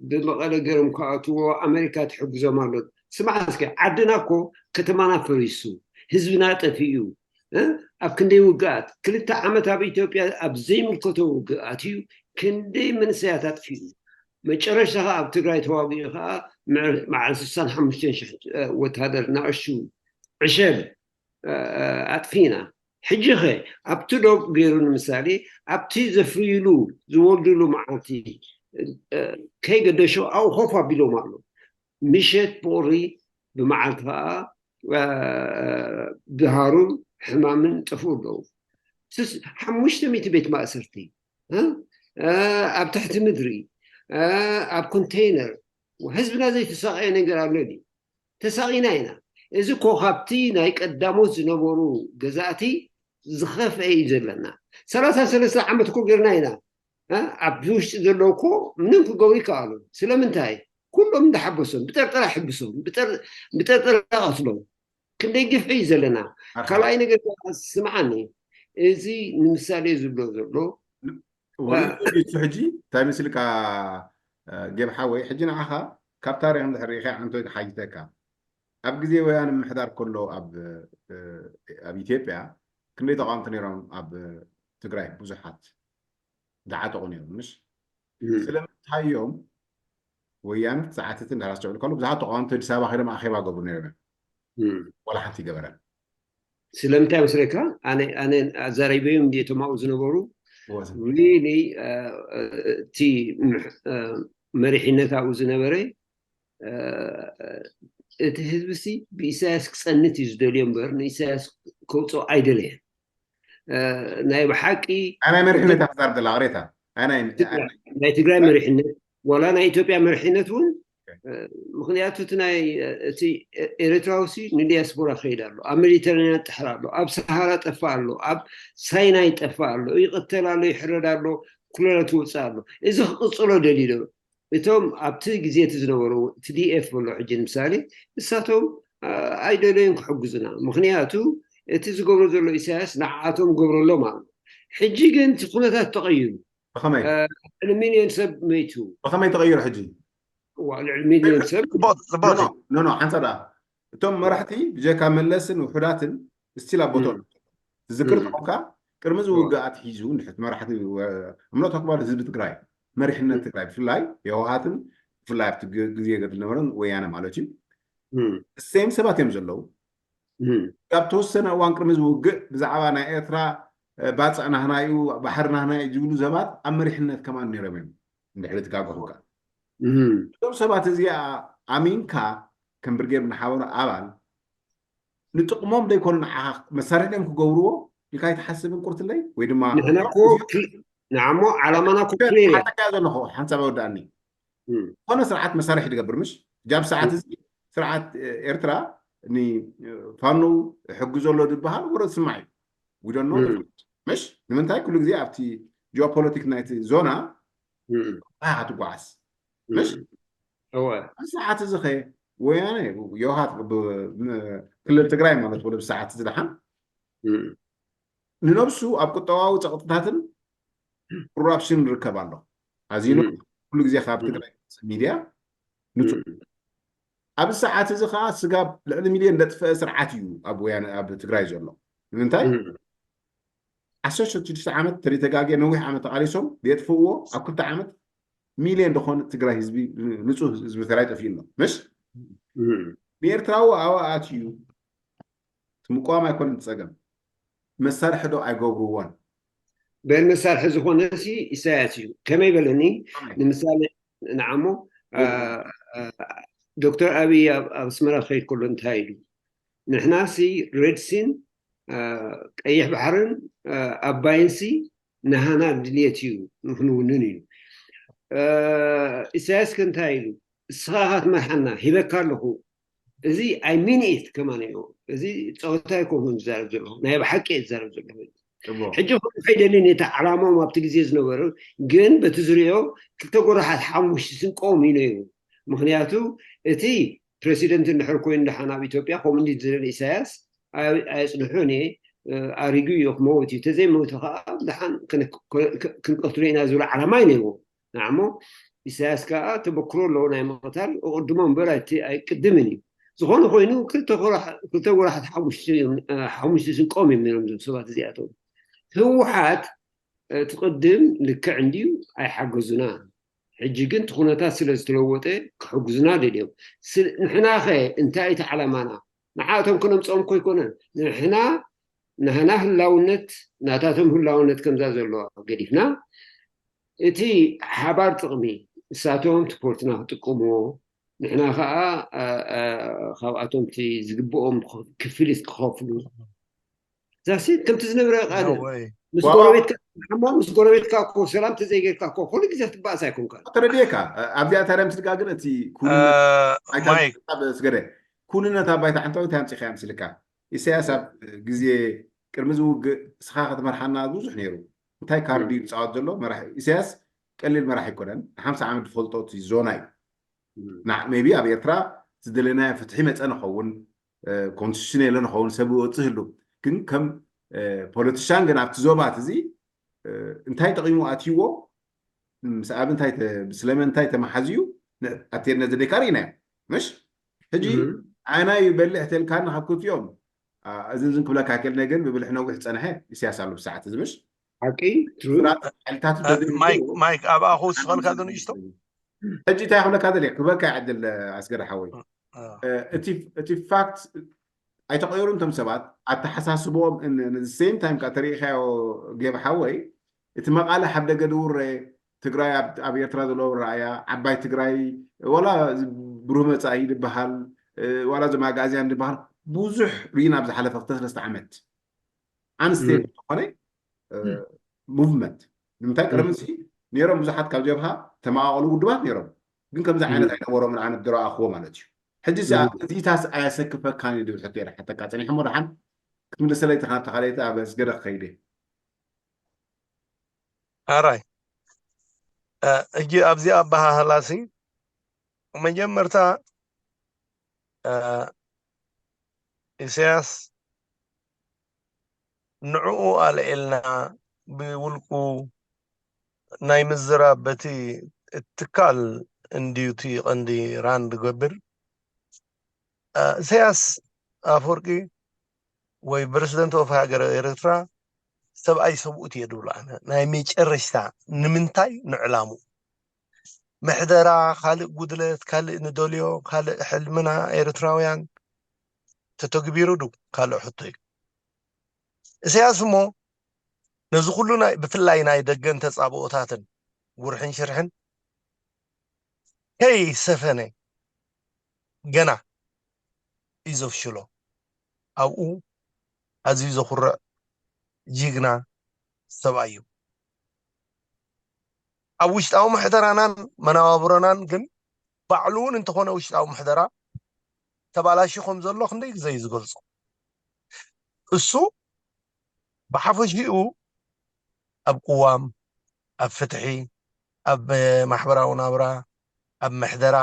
ብመቐለ ገይሮም ክኣትዎ ኣሜሪካ ትሕግዞም ኣሎ። ስማዕ እስከ ዓድና እኮ ከተማና ፈሪሱ ህዝብና ጠፊኡ ኣብ ክንደይ ውግኣት ክልተ ዓመት ኣብ ኢትዮጵያ ኣብ ዘይምልከቶ ውግኣት እዩ ክንደይ መንእሰያት ኣጥፊኡ። መጨረሽታ ከዓ ኣብ ትግራይ ተዋጊኡ ከዓ መዓል ስሳን ሓሙሽተን ሽሕ ወታደር ናእሽቱ ዕሸል ኣጥፊና። ሕጂ ኸ ኣብቲ ዶብ ገይሩ ንምሳሌ ኣብቲ ዘፍርይሉ ዝወልድሉ መዓልቲ ከይገደሾ ኣብኡ ኮፍ ኣቢሎም ኣሎ። ምሸት ብቑሪ ብመዓልቲ ከዓ ብሃሩር ሕማምን ጠፍኡ ኣለዉ። ሓሙሽተ ሚእቲ ቤት ማእሰርቲ ኣብ ትሕቲ ምድሪ ኣብ ኮንቴይነር ህዝብና ዘይተሳቀየ ነገር ኣሎ ድዩ? ተሳቂና ኢና። እዚ እኮ ካብቲ ናይ ቀዳሞት ዝነበሩ ገዛእቲ ዝኸፍአ እዩ ዘለና። ሰላሳ ሰለስተ ዓመት እኮ ጌርና ኢና። ኣብ ውሽጢ ዘለዉ እኮ ምንም ክገብሩ ይከኣሉ። ስለምንታይ? ኩሎም እንዳሓበሶም ብጠርጠራ ሕብሶም ብጠርጠራ ቀትሎም ክንደይ ግፍዒ እዩ ዘለና። ካልኣይ ነገር ስምዓኒ፣ እዚ ንምሳሌ ዝብሎ ዘሎ እሱ ሕጂ እንታይ ምስልካ ጌብ ሓወይ፣ ሕጂ ንዓኻ ካብ ታሪክ እንድሕር ርኢኻ ዓንቶይ ክሓይተካ ኣብ ግዜ ወያነ ምምሕዳር ከሎ ኣብ ኢትዮጵያ ክንደይ ተቃወምቲ ነይሮም ኣብ ትግራይ ብዙሓት ዝዓጠቑ ነይሮም ምሽ ስለምንታይ እዮም ወያነ ሰዓትትን ዳራ ኣስተውዕል ከሎ ብዙሓት ተቃወምቲ ኣዲስ ኣበባ ከይዶም ኣኼባ ገብሩ ነይሮም እዮም። እም። ዋላ ሓንቲ ይገበረን። ስለምንታይ መስለካ? ኣነ ኣነ ኣዛሪበዮም እንዲ እቶም ኣብኡ ዝነበሩ ወዘ- really እቲ ምሕ- መሪሕነት ኣብኡ ዝነበረ እቲ ህዝቢ ሲ ብኢሳያስ ክፀንት እዩ ዝደልዮ እምበር ንኢሳያስ ከውፅኦ ኣይደለየን። ናይ ብሓቂ ኣይ ናይ መሪሕነት ኣዛርብ ዘላ ቅሬታ ኣይ ናይ ናይ ትግራይ መሪሕነት ዋላ ናይ ኢትዮጵያ መሪሕነት እውን ምክንያቱ እቲ ናይ እቲ ኤርትራዊ ሲ ንዲያስፖራ ከይድ ኣሎ፣ ኣብ ሜዲተራንያን ጠሕር ኣሎ፣ ኣብ ሰሃራ ጠፋ ኣሎ፣ ኣብ ሳይናይ ጠፋ ኣሎ፣ ይቅተል ኣሎ፣ ይሕረድ ኣሎ፣ ኩለላ ትውፅእ ኣሎ። እዚ ክቅፅሎ ደልዩ ዶ? እቶም ኣብቲ ግዜ እቲ ዝነበሩ ቲዲኤፍ በሎ ሕጂ ንምሳሌ ንሳቶም ኣይደለዩን ክሕግዙና፣ ምክንያቱ እቲ ዝገብሮ ዘሎ ኢሳያስ ንዓኣቶም ገብረሎም ኣሎ። ሕጂ ግን እቲ ኩነታት ተቀይሩ ብኸመይ ልዕሊ ሚልዮን ሰብ መይቱ። ብኸመይ ተቐይሩ ሕጂ? እዋ ልዕሊ ሚልዮን ሰብ ጽቡቅ ጽቡቅ ኖ ኖ ሓንሳብ ደኣ እቶም መራሕቲ ብጀካ መለስን ውሑዳትን ስቲል ኣብ ቦትኦም ዝዝክር ተኾንካ ቅድሚ እዚ ውግእ ኣትሒዙ እንድሕር መራሕቲ እምኖት ኣክባር ህዝቢ ትግራይ መሪሕነት ትግራይ ብፍላይ የህወሓትን ብፍላይ ኣብቲ ግዜ ገድል ነበረን ወያነ ማለት እዩ ሴም ሰባት እዮም ዘለዉ ካብ ተወሰነ እዋን ቅድሚ ዝውግእ ብዛዕባ ናይ ኤርትራ ባፅዕ ናህናዩ ባሕሪ ናህናዩ ዝብሉ ሰባት ኣብ መሪሕነት ከማን ነይሮም እዮም እንድሕሪ ትጋገኹካ እዞም ሰባት እዚኣ ኣሚንካ ከም ብርጌድ ምሓበሩ ኣባል ንጥቕሞም ዘይኮኑ ንዓኻ መሳርሒ ድዮም ክገብርዎ ኢልካ ኣይትሓስብን ቁርትለይ ወይ ድማ ንሕና እኮ ክል- ንዓሞ ዓላማና እኮ ክሊር እያ። ሓተካ ዘለኹ ሓንሳብ ወዳእኒ ዝኾነ ስርዓት መሳርሒ ትገብር ምሽ ጃብ ሰዓት እዚ ስርዓት ኤርትራ ንፋኖ ሕጊ ዘሎ ዝበሃል ወረ ዝስማዕ እዩ ዊዶኖ ምሽ ንምንታይ ኩሉ ግዜ ኣብቲ ጂኦፖለቲክ ናይቲ ዞና ኣያ ትጓዓዝ ምሽ እወ ኣብ ሰዓት እዚ ኸ ወያነ የውሃት ክልል ትግራይ ማለት ወደ ብሰዓት እዚ ደሓን ንነብሱ ኣብ ቁጠባዊ ፀቕጥታትን ኮራፕሽን ንርከብ ኣሎ ኣዚኑ ኩሉ ግዜ ካብ ትግራይ ሚድያ ንፁ ኣብዚ ሰዓት እዚ ከዓ ስጋብ ልዕሊ ሚልዮን ዘጥፈአ ስርዓት እዩ ኣብ ወያነ ኣብ ትግራይ ዘሎ ንምንታይ ዓሰርተ ሽዱሽተ ዓመት ተሪተጋግየ ነዊሕ ዓመት ተቃሊሶም የጥፍእዎ ኣብ ክልተ ዓመት ሚልዮን ዝኾነ ትግራይ ህዝቢ ንፁህ ህዝቢ ትግራይ ጠፊኡ ኣሎ ምሽ ንኤርትራዊ ኣብኣት እዩ ምቋም ኣይኮነን ፀገም መሳርሒ ዶ ኣይገብርዎን በል መሳርሒ ዝኾነ ሲ ኢሳያስ እዩ ከመይ በለኒ ንምሳሌ ንዓሞ ዶክተር ኣብይ ኣብ ኣስመራ ክኸይድ ከሎ እንታይ ኢሉ ንሕና ሲ ሬድሲን ቀይሕ ባሕርን ኣባይን ሲ ንሃና ድልየት እዩ ንክንውንን እዩ ኢሳያስ ከ እንታይ ኢሉ እስኻ ኢኻ ትመርሓና ሂበካ ኣለኹ እዚ ኣይ ሚን ኢት ከማን እዩ እዚ ፀወታ ኣይኮንኩን ዝዛረብ ዘለኹ ናይ ብሓቂ እየ ዝዛረብ ዘለኹ ሕጂ ኩሉ ከይደሊ ነቲ ዓላማኦም ኣብቲ ግዜ ዝነበሩ ግን በቲ ዝሪኦ ክልተ ጎራሓት ሓሙሽቲ ስንቆም እዩ ነይሩ ምክንያቱ እቲ ፕሬሲደንት እንድሕር ኮይኑ ደሓን ኣብ ኢትዮጵያ ከምኡ እንዲ ዝደሊ ኢሳያስ ኣየፅንሑን እየ ኣሪጉ እዩ ክመውት እዩ ተዘይመውት ከዓ ደሓን ክንቀትሎ ኢና ዝብሉ ዓላማ እዩ ነይርዎ ንዓሞ ኢሳያስ ከዓ ተበክሮ ኣለዎ ናይ ምቕታል እቕድሞ እምበር ኣይቅድምን እዩ ዝኾነ ኮይኑ ክልተ ወራሓት ሓሙሽቲ ስንቆም እዮም ነይሮም ዞም ሰባት እዚኣቶም ህወሓት እቲ ቅድም ልክዕ እንድዩ ኣይሓገዙና ሕጂ ግን እቲ ኩነታት ስለ ዝተለወጠ ክሕግዙና ደልዮም ንሕናኸ እንታይ እቲ ዓላማና ንዓቶም ክነምፅኦም ኮይኮነን ንሕና ናህና ህላውነት ናታቶም ህላውነት ከምዛ ዘለዋ ገዲፍና እቲ ሓባር ጥቕሚ እሳቶም ትፖርትና ክጥቀምዎ ንሕና ከዓ ካብኣቶም እቲ ዝግብኦም ክፍሊት ክኸፍሉ ዛሲ ከምቲ ዝነብረ ቃል ምስ ጎረቤትካ ሓማ ምስ ጎረቤትካ እኮ ሰላም ተዘይጌርካ እኮ ኩሉ ግዜ ትባእስ ኣይኮንካ ተረድየካ ኣብዚኣ ታዲያ ምስልካ ግን እቲ ስገደ ኩንነት ኣባይታ ዓንታዊ እንታይ ኣምፂኻ ምስልካ ኢሳያስ ኣብ ግዜ ቅድሚ ዝውግእ እስኻ ክትመርሓና ብዙሕ ነይሩ እንታይ ካርዲ ይፃወት ዘሎ መራሒ ኢሳያስ ቀሊል መራሒ ኣይኮነን ንሓምሳ ዓመት ዝፈልጦ እቲ ዞና እዩ ሜቢ ኣብ ኤርትራ ዝደለናዮ ፍትሒ መፀ ንኸውን ኮንስቲቱሽን የለ ንኸውን ሰብ ወፅእ ህሉ ግን ከም ፖለቲሻን ግን ኣብቲ ዞባት እዚ እንታይ ጠቂሙ ኣትይዎ ምስ ኣብ እንታይ ስለመ እንታይ ተመሓዝዩ ኣትየድነ ዘደካ ርኢናዮ ምሽ ሕጂ ኣና ይበልዕ ተልካኒ ካብ ክልቲኦም እዚ ዝን ክብለካ ከልነ ግን ብብልሕ ነዊሕ ፀንሐ ኢሳያስ ኣሎ ብሰዓት እዚ ምሽ ሓቂ ማይክ ኣብኣ ክውስኸልካ ዶ ንእሽቶ ሕጂ እንታይ ክብለካ ደልየ ክበካ ይዕድል ኣስገደ ሓወይ። እቲ ፋክት ኣይተቐየሩን እቶም ሰባት ኣተሓሳስቦም። ሴም ታይም ከዓ ተሪኢኻዮ ጌብ ሓወይ፣ እቲ መቓለ ሓደገ ድውረ ትግራይ ኣብ ኤርትራ ዘለዎ ረኣያ ዓባይ ትግራይ ዋላ ብሩህ መፃኢ ዝበሃል ዋላ ዘማጋእዝያን ዝበሃል ብዙሕ ርኢና ኣብ ዝሓለፈ ክልተ ሰለስተ ዓመት ኣንስቴት ዝኾነ ሙቭመንት። ንምንታይ ቅድሚ እዚ ነይሮም ብዙሓት ካብ ጀብሃ ተመቓቐሉ ውድባት ነይሮም፣ ግን ከምዚ ዓይነት ኣይነበሮምን ኣነ ድረኣኽዎ ማለት እዩ። ሕጂ እዚኣ እዚታስ ኣያሰክፈካን እዩ ድብል ሕቶ እየ ሓተካ ጸኒሐ እሞ ደሓን ክትምልሰለይ ተኻብቲ ካልኣይቲ ኣብ ኣስገደ ክኸይደ። ኣራይ ሕጂ ኣብዚ ኣበሃህላሲ መጀመርታ ኢሳያስ ንዕኡ ኣልዒልና ብውልቁ ናይ ምዝራብ በቲ እትካል እንድዩ እቲ ቀንዲ ራን ዝገብር። ኢሳያስ ኣፈወርቂ ወይ ፕረዚደንት ኦፍ ሃገር ኤርትራ ሰብኣይ ሰብኡት እየ ድብሎ ኣነ። ናይ መጨረሽታ ንምንታይ ንዕላሙ ምሕደራ ካልእ ጉድለት ካልእ ንደልዮ ካልእ ሕልምና ኤርትራውያን ተተግቢሩ ዱ ካልእ ሕቶ እዩ። ኢሳያስ እሞ ነዚ ኩሉ ናይ ብፍላይ ናይ ደገን ተጻብኦታትን ጉርሕን ሽርሕን ከይሰፈነ ገና እዩ ዘፍሽሎ። ኣብኡ ኣዝዩ ዘኹርዕ ጅግና ሰብኣይ እዩ። ኣብ ውሽጣዊ ምሕደራናን መነባብሮናን ግን ባዕሉ እውን እንተኾነ ውሽጣዊ ምሕደራ ተባላሹ ከም ዘሎ ክንደይ ግዜ እዩ ዝገልጾ። እሱ ብሓፈሽኡ ኣብ ቅዋም፣ ኣብ ፍትሒ፣ ኣብ ማሕበራዊ ናብራ፣ ኣብ ምሕደራ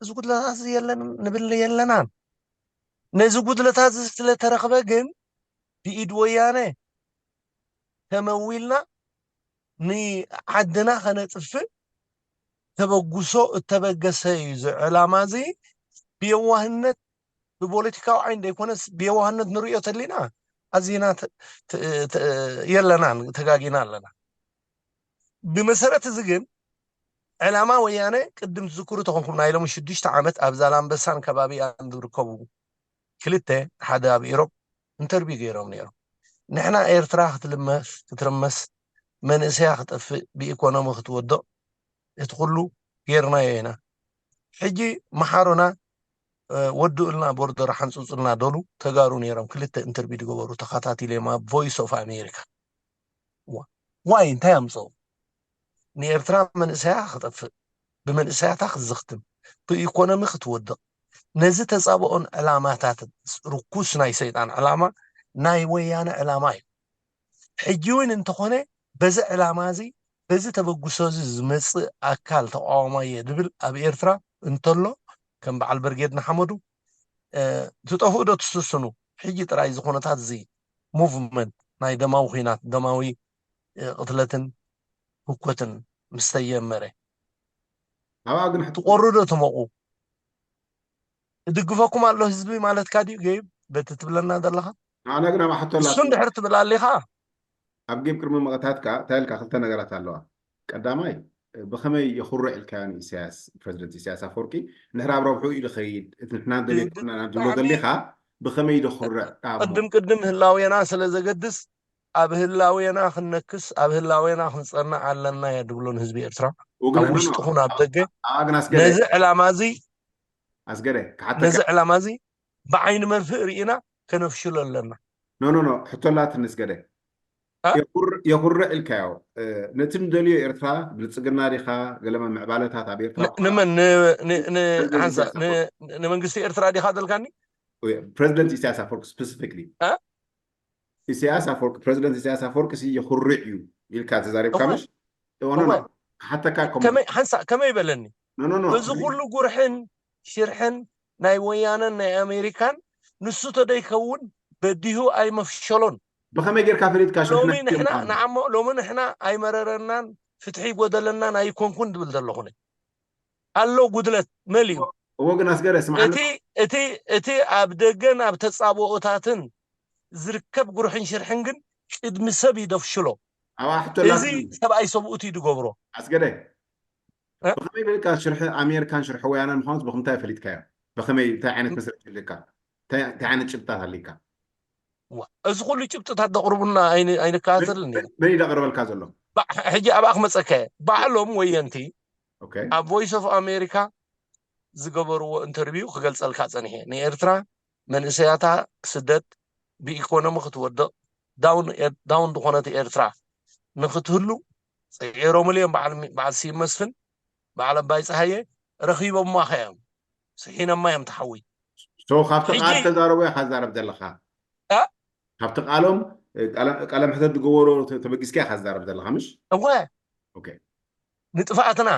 እዚ ጉድለታት እዚ የለን ንብል የለናን። ነዚ ጉድለታት እዚ ስለተረኽበ ግን ብኢድ ወያነ ተመዊልና ንዓድና ከነጥፍእ ተበግሶ እተበገሰ እዩ። እዚ ዕላማ እዚ ብየዋህነት ብፖለቲካዊ ዓይን ዘይኮነስ ብየዋህነት ንርእዮ ተሊና ኣዚና የለናን ተጋጊና ኣለና። ብመሰረት እዚ ግን ዕላማ ወያነ ቅድም ትዝክሩ ተኾንኩም ናይ ሎሚ ሽዱሽተ ዓመት ኣብ ዛላምበሳን ከባቢኣን ዝርከቡ ክልተ ሓደ ኣብ ኢሮብ ኢንተርቪው ገይሮም ነይሮም። ንሕና ኤርትራ ክትልመስ ክትርመስ መንእሰያ ክጠፍእ ብኢኮኖሚ ክትወድቕ እቲ ኩሉ ጌርናዮ ኢና። ሕጂ መሓሩና ወድኡልና ቦርደር ሓንፁፁልና ደሉ ተጋሩ ነይሮም ክልተ ኢንተርቪው ዝገበሩ ተኸታቲለዮም ኣብ ቮይስ ኦፍ ኣሜሪካ። ዋይ እንታይ ኣምፀው ንኤርትራ መንእሰያ ክጠፍእ ብመንእሰያታ ክትዝኽትም ብኢኮኖሚ ክትወድቕ ነዚ ተፃብኦን ዕላማታት ርኩስ ናይ ሰይጣን ዕላማ ናይ ወያነ ዕላማ እዩ። ሕጂ እውን እንተኾነ በዚ ዕላማ እዚ በዚ ተበግሶ እዚ ዝመፅእ ኣካል ተቃዋማይ እየ ዝብል ኣብ ኤርትራ እንተሎ ከም በዓል በርጌድ ንሓመዱ ትጠፍኡ ዶ ትስስኑ? ሕጂ ጥራይ እዚ ኩነታት እዚ ሙቭመንት ናይ ደማዊ ኩናት ደማዊ ቅትለትን ህኮትን ምስ ተጀመረ ኣብኣ ግን ትቆሩ ዶ ትመቑ? እድግፈኩም ኣሎ ህዝቢ ማለትካ ድዩ ገይብ በቲ ትብለና ዘለኻ? ኣነ ግን ኣብኣ ሕቶ እሱ እንድሕር ትብል ኣሊኻ ኣብ ጌብ ቅድሚ ምቕታትካ እንታይ ኢልካ ክልተ ነገራት ኣለዋ። ቀዳማይ ብኸመይ የኹርዕ ኢልካዮ ንኢሳያስ ፕረዚደንት ኢሳያስ ኣፈወርቂ ንሕና ኣብ ረብሑ እዩ ዝኸይድ እቲ ንሕና ደልየና ናብ ዝብሎ ደሊኻ ብኸመይ ደኹርዕ ቅድም ቅድም ህላዌና ስለ ዘገድስ ኣብ ህላዌና ክንነክስ ኣብ ህላዌና ክንጸንዕ ኣለና እየ ድብሎ ንህዝቢ ኤርትራ ኣብ ውሽጥኹን ኣብ ደገ ነዚ ዕላማ እዚ ኣስገደ ነዚ ዕላማ እዚ ብዓይኒ መርፍእ ርኢና ከነፍሽሎ ኣለና። ኖ ኖ ኖ ሕቶ ኣላትኒ ኣስገደ የኹርዕ ኢልካዮ ነቲ ንደልዮ ኤርትራ ብልፅግና ዲኻ ገለመ ምዕባለታት ኣብ ኤርትራ ንመን ንመንግስቲ ኤርትራ ዲኻ ደልካኒ ፕረዚደንት ኢሳያስ ኣፈወርቂ ስፔሲፊክሊ ኢሳያስ ኣፈወርቂ ፕረዚደንት ኢሳያስ ኣፈወርቂ የኹርዕ እዩ ኢልካ ተዛሪብካ ምሽ ሓተካ ሓንሳ ከመይ በለኒ እዚ ኩሉ ጉርሕን ሽርሕን ናይ ወያነን ናይ ኣሜሪካን ንሱ ተደይከውን በዲሁ ኣይመፍሸሎን ብኸመይ ጌርካ ፈሊጥካ ሎሚ ንሕና ንዓሞ ሎሚ ንሕና ኣይመረረናን ፍትሒ ይጎደለናን ኣይኮንኩን ዝብል ዘለኹነ ኣሎ ጉድለት መሊኡ እዎ ግን ኣስገረ ስምዓ እቲ እቲ እቲ ኣብ ደገን ኣብ ተጻብኦታትን ዝርከብ ጉርሕን ሽርሕን ግን ቅድሚ ሰብ ይደፍሽሎ ኣብኣ ሕቶ እዚ ሰብኣይ ሰብኡት እዩ ዝገብሮ ኣስገደ ብኸመይ ፈሊጥካ ሽርሒ ኣሜሪካን ሽርሒ ወያነን ምዃኑስ ብኽምታይ ፈሊጥካዮ? ብኸመይ፣ እንታይ ዓይነት መስረቲ ኣለካ? እንታይ እንታይ ዓይነት ጭብጥታት ኣለካ? ዋ፣ እዚ ኩሉ ጭብጥታት ደቕርቡና ኣይን- ኣይንከታተልን ኢና። መን እዩ ደቕርበልካ ዘሎ? ባ- ሕጂ ኣብኣ ክመፀካ እየ። ባዕሎም ወየንቲ ኦኬ። ኣብ ቮይስ ኦፍ ኣሜሪካ ዝገበርዎ ኢንተርቪው ክገልፀልካ ፀኒሐ። ንኤርትራ መንእሰያታ ክስደድ፣ ብኢኮኖሚ ክትወድቕ፣ ዳውን ኤር- ዳውን ዝኾነት ኤርትራ ንክትህሉ ፀይሮምሉ እዮም። በዓል ሚ- በዓል ስዩም መስፍን፣ በዓል ኣባይ ፀሃየ ረኺቦማ ከዮም ስሒኖማ እዮም ተሓዊ። ሶ ካብቲ ሕጂ ቃል ተዛረቦ ኢኻ ትዛረብ ዘለኻ? እ? ካብቲ ቃሎም እ፣ ቃለ- ቃለ ምሕተት ዝገበሮ ተ- ተበጊስካ ኢኻ ትዛረብ ዘለኻ፣ ምሽ? እወ ኦኬ። ንጥፍኣትና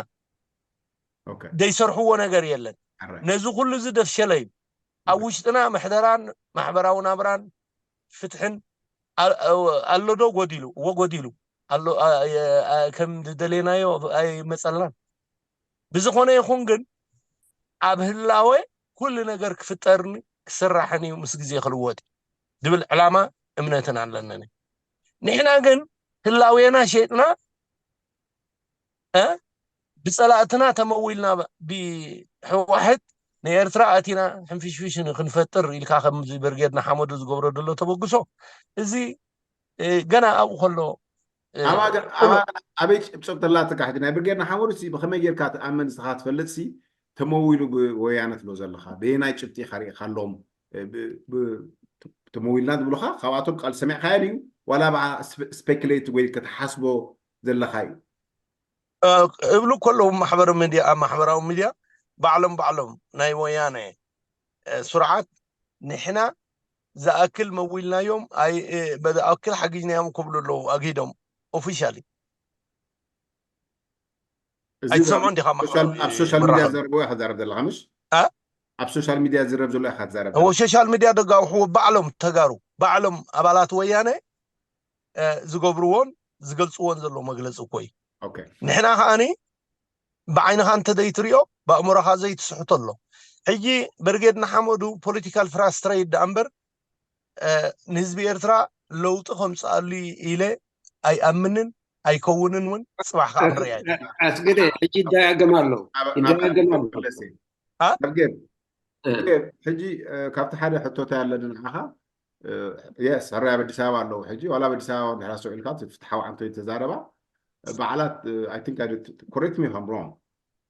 ኦኬ። ዘይሰርሕዎ ነገር የለን። ኣራይ። ነዚ ኩሉ እዚ ደፍሸለ እዩ። ኣብ ውሽጥና ምሕደራን ማሕበራዊ ናብራን ፍትሕን ኣ- ኣ- ኣሎ ዶ ጎዲሉ? እዎ ጎዲሉ ኣሎ። ኣ- የ- ኣ- ከም ዝደለናዮ ኣይመፀልናን። ብዝኾነ ይኹን ግን ኣብ ህላወ ኩሉ ነገር ክፍጠርን ክስራሕን እዩ፣ ምስ ግዜ ክልወጥ እዩ ዝብል ዕላማ እምነትን ኣለንን። ንሕና ግን ህላዌና ሸይጥና እ ብፀላእትና ተመዊልና ብሕዋሕት ንኤርትራ ኣቲና ሕንፍሽፍሽ ክንፈጥር ኢልካ ከምዚ ብርጌድ ንሓመዱ ዝገብሮ ዘሎ ተበግሶ እዚ እ፣ ገና ኣብኡ ከሎ እ፣ ኣባ ገ- ቁኑዕ ኣባ ኣበይ ጭብጥላትካ ሕጂ ናይ ብርጌድ ንሓመዱ ሲ ብኸመይ ጌርካ ትኣመን ንስኻ ትፈልጥ ሲ ተመዊሉ ብወያነ ትብሎ ዘለኻ በየናይ ጭብጢ ኢኻ ርኢኻሎም? እ፣ ብ- ብ- ተመዊልና ዝብሉኻ ካብኣቶም ቃል ሰሚዕካዮ ድዩ ዋላ ብዓ ስፔ- ስፔክሌት ወይ ክትሓስቦ ዘለኻ እዩ? እ፣ እብሉ ከለዉ ማሕበራዊ ሚድያ ኣብ ማሕበራዊ ሚድያ ባዕሎም ባዕሎም ናይ ወያነ እ፣ ስርዓት ንሕና ዝኣክል መዊልናዮም ኣይ እ፣ በዝኣክል ሓጊዝናዮም ክብሉ ኣለዉ ኣግሂዶም ኦፊሻሊ እዚ ኣይትሰምዑ እንዲኻ ሶሻል- ኣብ ሶሻል ሚድያ መራኸቢ ዘረብዎ ኢኻ ትዛረብ ዘለኻ ምሽ? ኣ? ኣብ ሶሻል ሚድያ ዝረብ ዘሎ ኢኻ ትዛረብ እዎ ዘለኻ። ሶሻል ሚድያ ደጋውሕዎ ባዕሎም ተጋሩ ባዕሎም ኣባላት ወያነ እ፣ ዝገብርዎን ዝገልፅዎን ዘሎ መግለፂ እኮ እዩ። ኦኬ። ንሕና ከዓኒ ብዓይንኻ እንተዘይትሪኦ ብኣእምሮኻ ዘይትስሕቶ ኣሎ። ሕጂ ብርጌድ ንሓመዱ ፖለቲካል ፍራስትሬት ደኣ እምበር እ፣ ንህዝቢ ኤርትራ ለውጢ ከምፅኣሉ ኢለ ኣይኣምንን ኣይከውንን እውን ፅባሕ ከዓ ክንሪኣ ኢና። ኣስገደ ሕጂ ይደጋገም ኣሎ ኣብ- ይደጋገም ኣሎ መለሲ። ኣ? ኣብ ጌብ እ። ጌብ፣ ሕጂ እ፣ ካብቲ ሓደ ሕቶታ ያለኒ ንዓኻ የስ ሕራይ ኣብ ኣዲስ ኣበባ ኣለዉ ሕጂ ዋላ ኣብ ኣዲስ ኣበባ እንድሕር ኣስተውዒልካ እቲ ፍትሓዊ ዓንቶ ተዛረባ በዓላት I think correct me if I'm wrong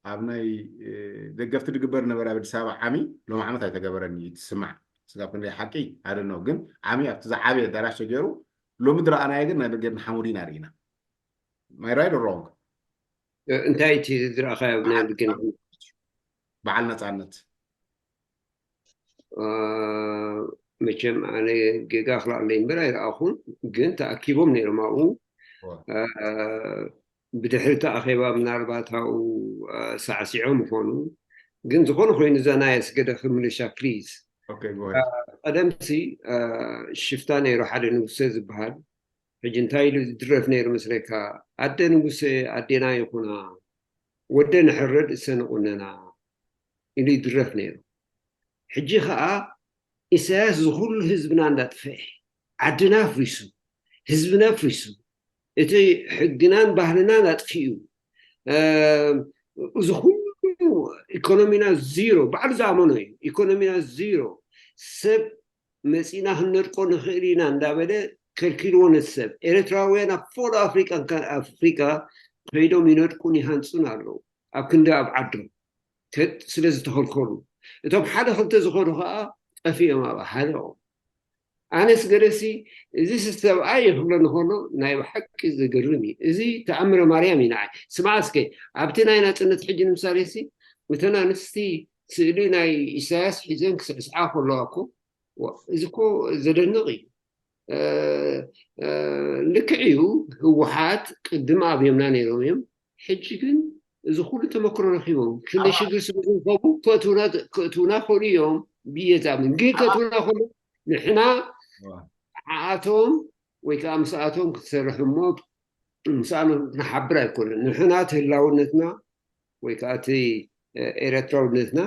ኣብ ናይ እ፣ ደገፍቲ ዝግበር ነበረ ኣብ ኣዲስ ኣበባ ዓሚ ሎም ዓመት ኣይተገበረን እዩ ትስማዕ ስጋብ ክንደይ ሓቂ I don't know ግን ዓሚ ኣብቲ ዝዓበየ ኣዳራሽ ተገይሩ ሎሚ ዝረኣናዮ ግን ናይ ብርጌድ ንሓመዱ ኢና ርኢና my right or wrong እንታይ እቲ ዝረኣኻዮ ናይ ብርጌድ ንሓመዱ በዓል ነፃነት እ፣ መቸም ኣነ ጌጋ ክላለይ እምበር ኣይረኣኹን ግን ተኣኪቦም ነይሮም ኣብኡ እወ። እ፣ ብድሕሪ እቲ ኣኼባ ምናልባት ኣብኡ እ፣ ሳዕሲዖም ይኾኑ ግን ዝኾነ ኮይኑ እዛ ናይ ኣስገደ ክምልሻ ፕሊዝ okay go ahead ቀደምሲ እ፣ ሽፍታ ነይሩ ሓደ ንጉሰ ዝበሃል ሕጂ እንታይ ኢሉ ዝድረፍ ነይሩ መስለካ ኣደ ንጉሰ ኣዴና ይኹና ወደ ንሕረድ እሰ ንቑነና ኢሉ ይድረፍ ነይሩ ሕጂ ከዓ ኢሳያስ ዝኩሉ ህዝብና እንዳጥፈአ ዓድና ኣፍሪሱ ህዝብና ኣፍሪሱ እቲ ሕግናን ባህልናን ኣጥፊኡ እዚ ኩሉ ኢኮኖሚና ዚሮ ባዕሉ ዝኣመኖ እዩ ኢኮኖሚና ዚሮ ሰብ መፂና ክንነድቆ ንኽእል ኢና እንዳበለ ከልኪልዎ ነቲ ሰብ ኤርትራውያን ኣብ ፎሎ ኣፍሪቃ ኣፍሪቃ ከይዶም ይነድቁን ይሃንፁን ኣለዉ ኣብ ክንዲ ኣብ ዓዶም ስለ ዝተኸልከሉ እቶም ሓደ ክልተ ዝኸዱ ከዓ ጠፊኦም ኣብ ሓደኦም ኣነስ ገለሲ እዚ ሰብኣይ ይኽብለኒ ከሎ ናይ ብሓቂ ዘገርም እዩ እዚ ተኣምረ ማርያም እዩ ንዓይ ስማዕ እስከ ኣብቲ ናይ ናፅነት ሕጂ ንምሳሌ ሲ እተን ኣንስቲ ስእሊ ናይ ኢሳያስ ሒዘን ክስዕስዓ ከለዋ እኮ እዚ እኮ ዘደንቕ እዩ ልክዕ እዩ ህወሓት ቅድም ኣብዮምና ነይሮም እዮም ሕጂ ግን እዚ ኩሉ ተመክሮ ረኪቦም ክንደይ ሽግር ስለ ዝረከቡ ክእትውና ክእትውና ክእሉ እዮም ብየ ዝኣምን ግን ክእትውና ከሉ ንሕና ዓኣቶም ወይ ከዓ ምስኣቶም ክትሰርሕ እሞ ምስኣቶም ክንሓብር ኣይኮነን ንሕና እቲ ህላውነትና ወይ ከዓ እቲ ኤረትራውነትና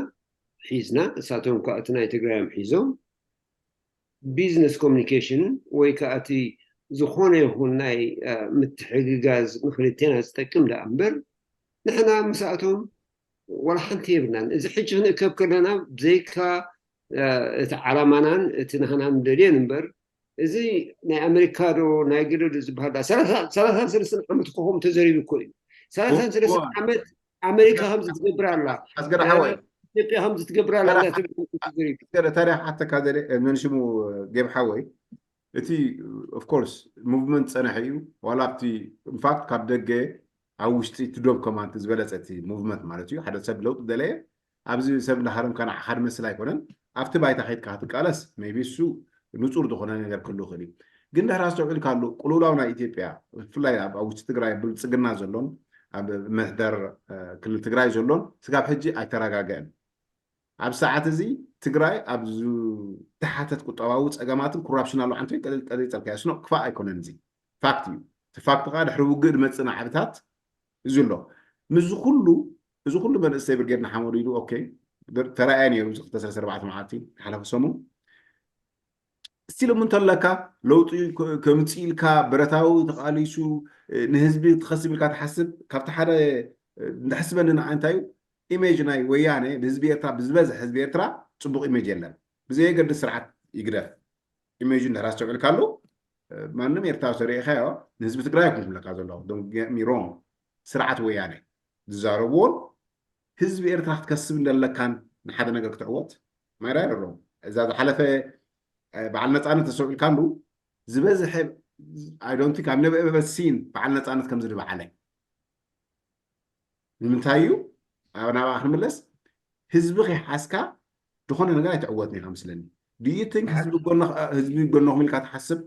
ሒዝና እሳቶም ከዓ እቲ ናይ ትግራዮም ሒዞም ቢዝነስ ኮሚኒኬሽን ወይ ከዓ እቲ ዝኾነ ይኹን ናይ ምትሕግጋዝ ንክልቴና ዝጠቅም ደኣ እምበር ንሕና ምስኣቶም ዋላ ሓንቲ የብልናን። እዚ ሕጂ ክንእከብ ከለና ብዘይካ እቲ ዓላማናን እቲ ንሕና ንደልዮን እምበር፣ እዚ ናይ ኣሜሪካ ዶ ናይ ገለ ዶ ዝበሃል ዳ ሰላሳ ሰለስተ ዓመት ኮኾም ተዘሪቡ እኮ እዩ። ሰላሳ ሰለስተ ዓመት ኣሜሪካ ከምዚ ትገብር ኣላ፣ ኣስገዳ ሓወይ፣ ኢትዮጵያ ከምዚ ትገብር ኣላ እንዳተብሉ ተዘሪቡ። ኣስገዳ ታዲያ ሓተካ ዘለ መንሽሙ ጌብ ሓወይ፣ እቲ ኦፍኮርስ ሙቭመንት ፀነሐ እዩ። ዋላ ኣብቲ ኢንፋክት ካብ ደገ ኣብ ውሽጢ እቲ ዶብ ከማንቲ ዝበለፀ እቲ ሙቭመንት ማለት እዩ። ሓደ ሰብ ለውጢ ደለየ ኣብዚ ሰብ እንዳሃረምካ ንዓኻ ድመስል ኣይኮነን። ኣብቲ ባይታ ከይድካ ክትቃለስ ሜቢ እሱ ንፁር ዝኾነ ነገር ክህሉ ይኽእል እዩ። ግን ድሕር ኣስተውዒልካሉ ቅልውላው ናይ ኢትዮጵያ ብፍላይ ኣብ ውሽጢ ትግራይ ብልፅግና ዘሎን ኣብ ምሕደር ክልል ትግራይ ዘሎን ስጋብ ሕጂ ኣይተረጋገአን። ኣብ ሰዓት እዚ ትግራይ ኣብ ዝተሓተት ቁጠባዊ ፀገማትን ኮራፕሽን ኣሎ። ዓንተ ቀሊል ቀሊል ፀልካ ስኖ ክፋእ ኣይኮነን። እዚ ፋክት እዩ። እቲ ፋክት ከዓ ድሕሪ ውግእ ድመፅእ ናዕብታት እዚ ኣሎ። ምስዚ ኩሉ እዚ ኩሉ መንእሰይ ብርጌድ ንሓመዱ ኢሉ ኦኬ ተረኣየ ነይሩ። እዚ ክልተ ሰለስተ ኣርባዕተ መዓልቲ ሓለፈ ሰሙን ስቲል እሙ እንተለካ ለውጢ ከምፅእ ኢልካ ብረታዊ ተቃሊሱ ንህዝቢ ትኸስብ ኢልካ ትሓስብ ካብቲ ሓደ ንሕስበኒ ንዓ እንታይ እዩ ኢሜጅ ናይ ወያነ ንህዝቢ ኤርትራ ብዝበዝሕ ህዝቢ ኤርትራ ፅቡቅ ኢሜጅ የለን። ብዘየገድስ ስርዓት ይግደፍ ኢሜጅ እንድሕር ኣስተውዒልካሉ ማንም ኤርትራዊ ተሪኢኻዮ ንህዝቢ ትግራይ ኣይኮንኩ ለካ ዘለኹ ሮንግ ስርዓት ወያነ ዝዛረብዎን ህዝቢ ኤርትራ ክትከስብ እንደለካን ንሓደ ነገር ክትዕወት ማይራይ ኣለዎም። እዛ ዝሓለፈ በዓል ነፃነት ተሰውዒልካሉ ዝበዝሐ ኣይዶንቲክ ኣብ ነበበ ሲን በዓል ነፃነት ከምዚ ዝበዓለ ንምንታይ እዩ? ኣብ ናብኣ ክንምለስ ህዝቢ ከይሓዝካ ዝኾነ ነገር ኣይትዕወትን ኢኻ መስለኒ። ድዩ ቲንክ ህዝቢ ጎንኹም ኢልካ ትሓስብ?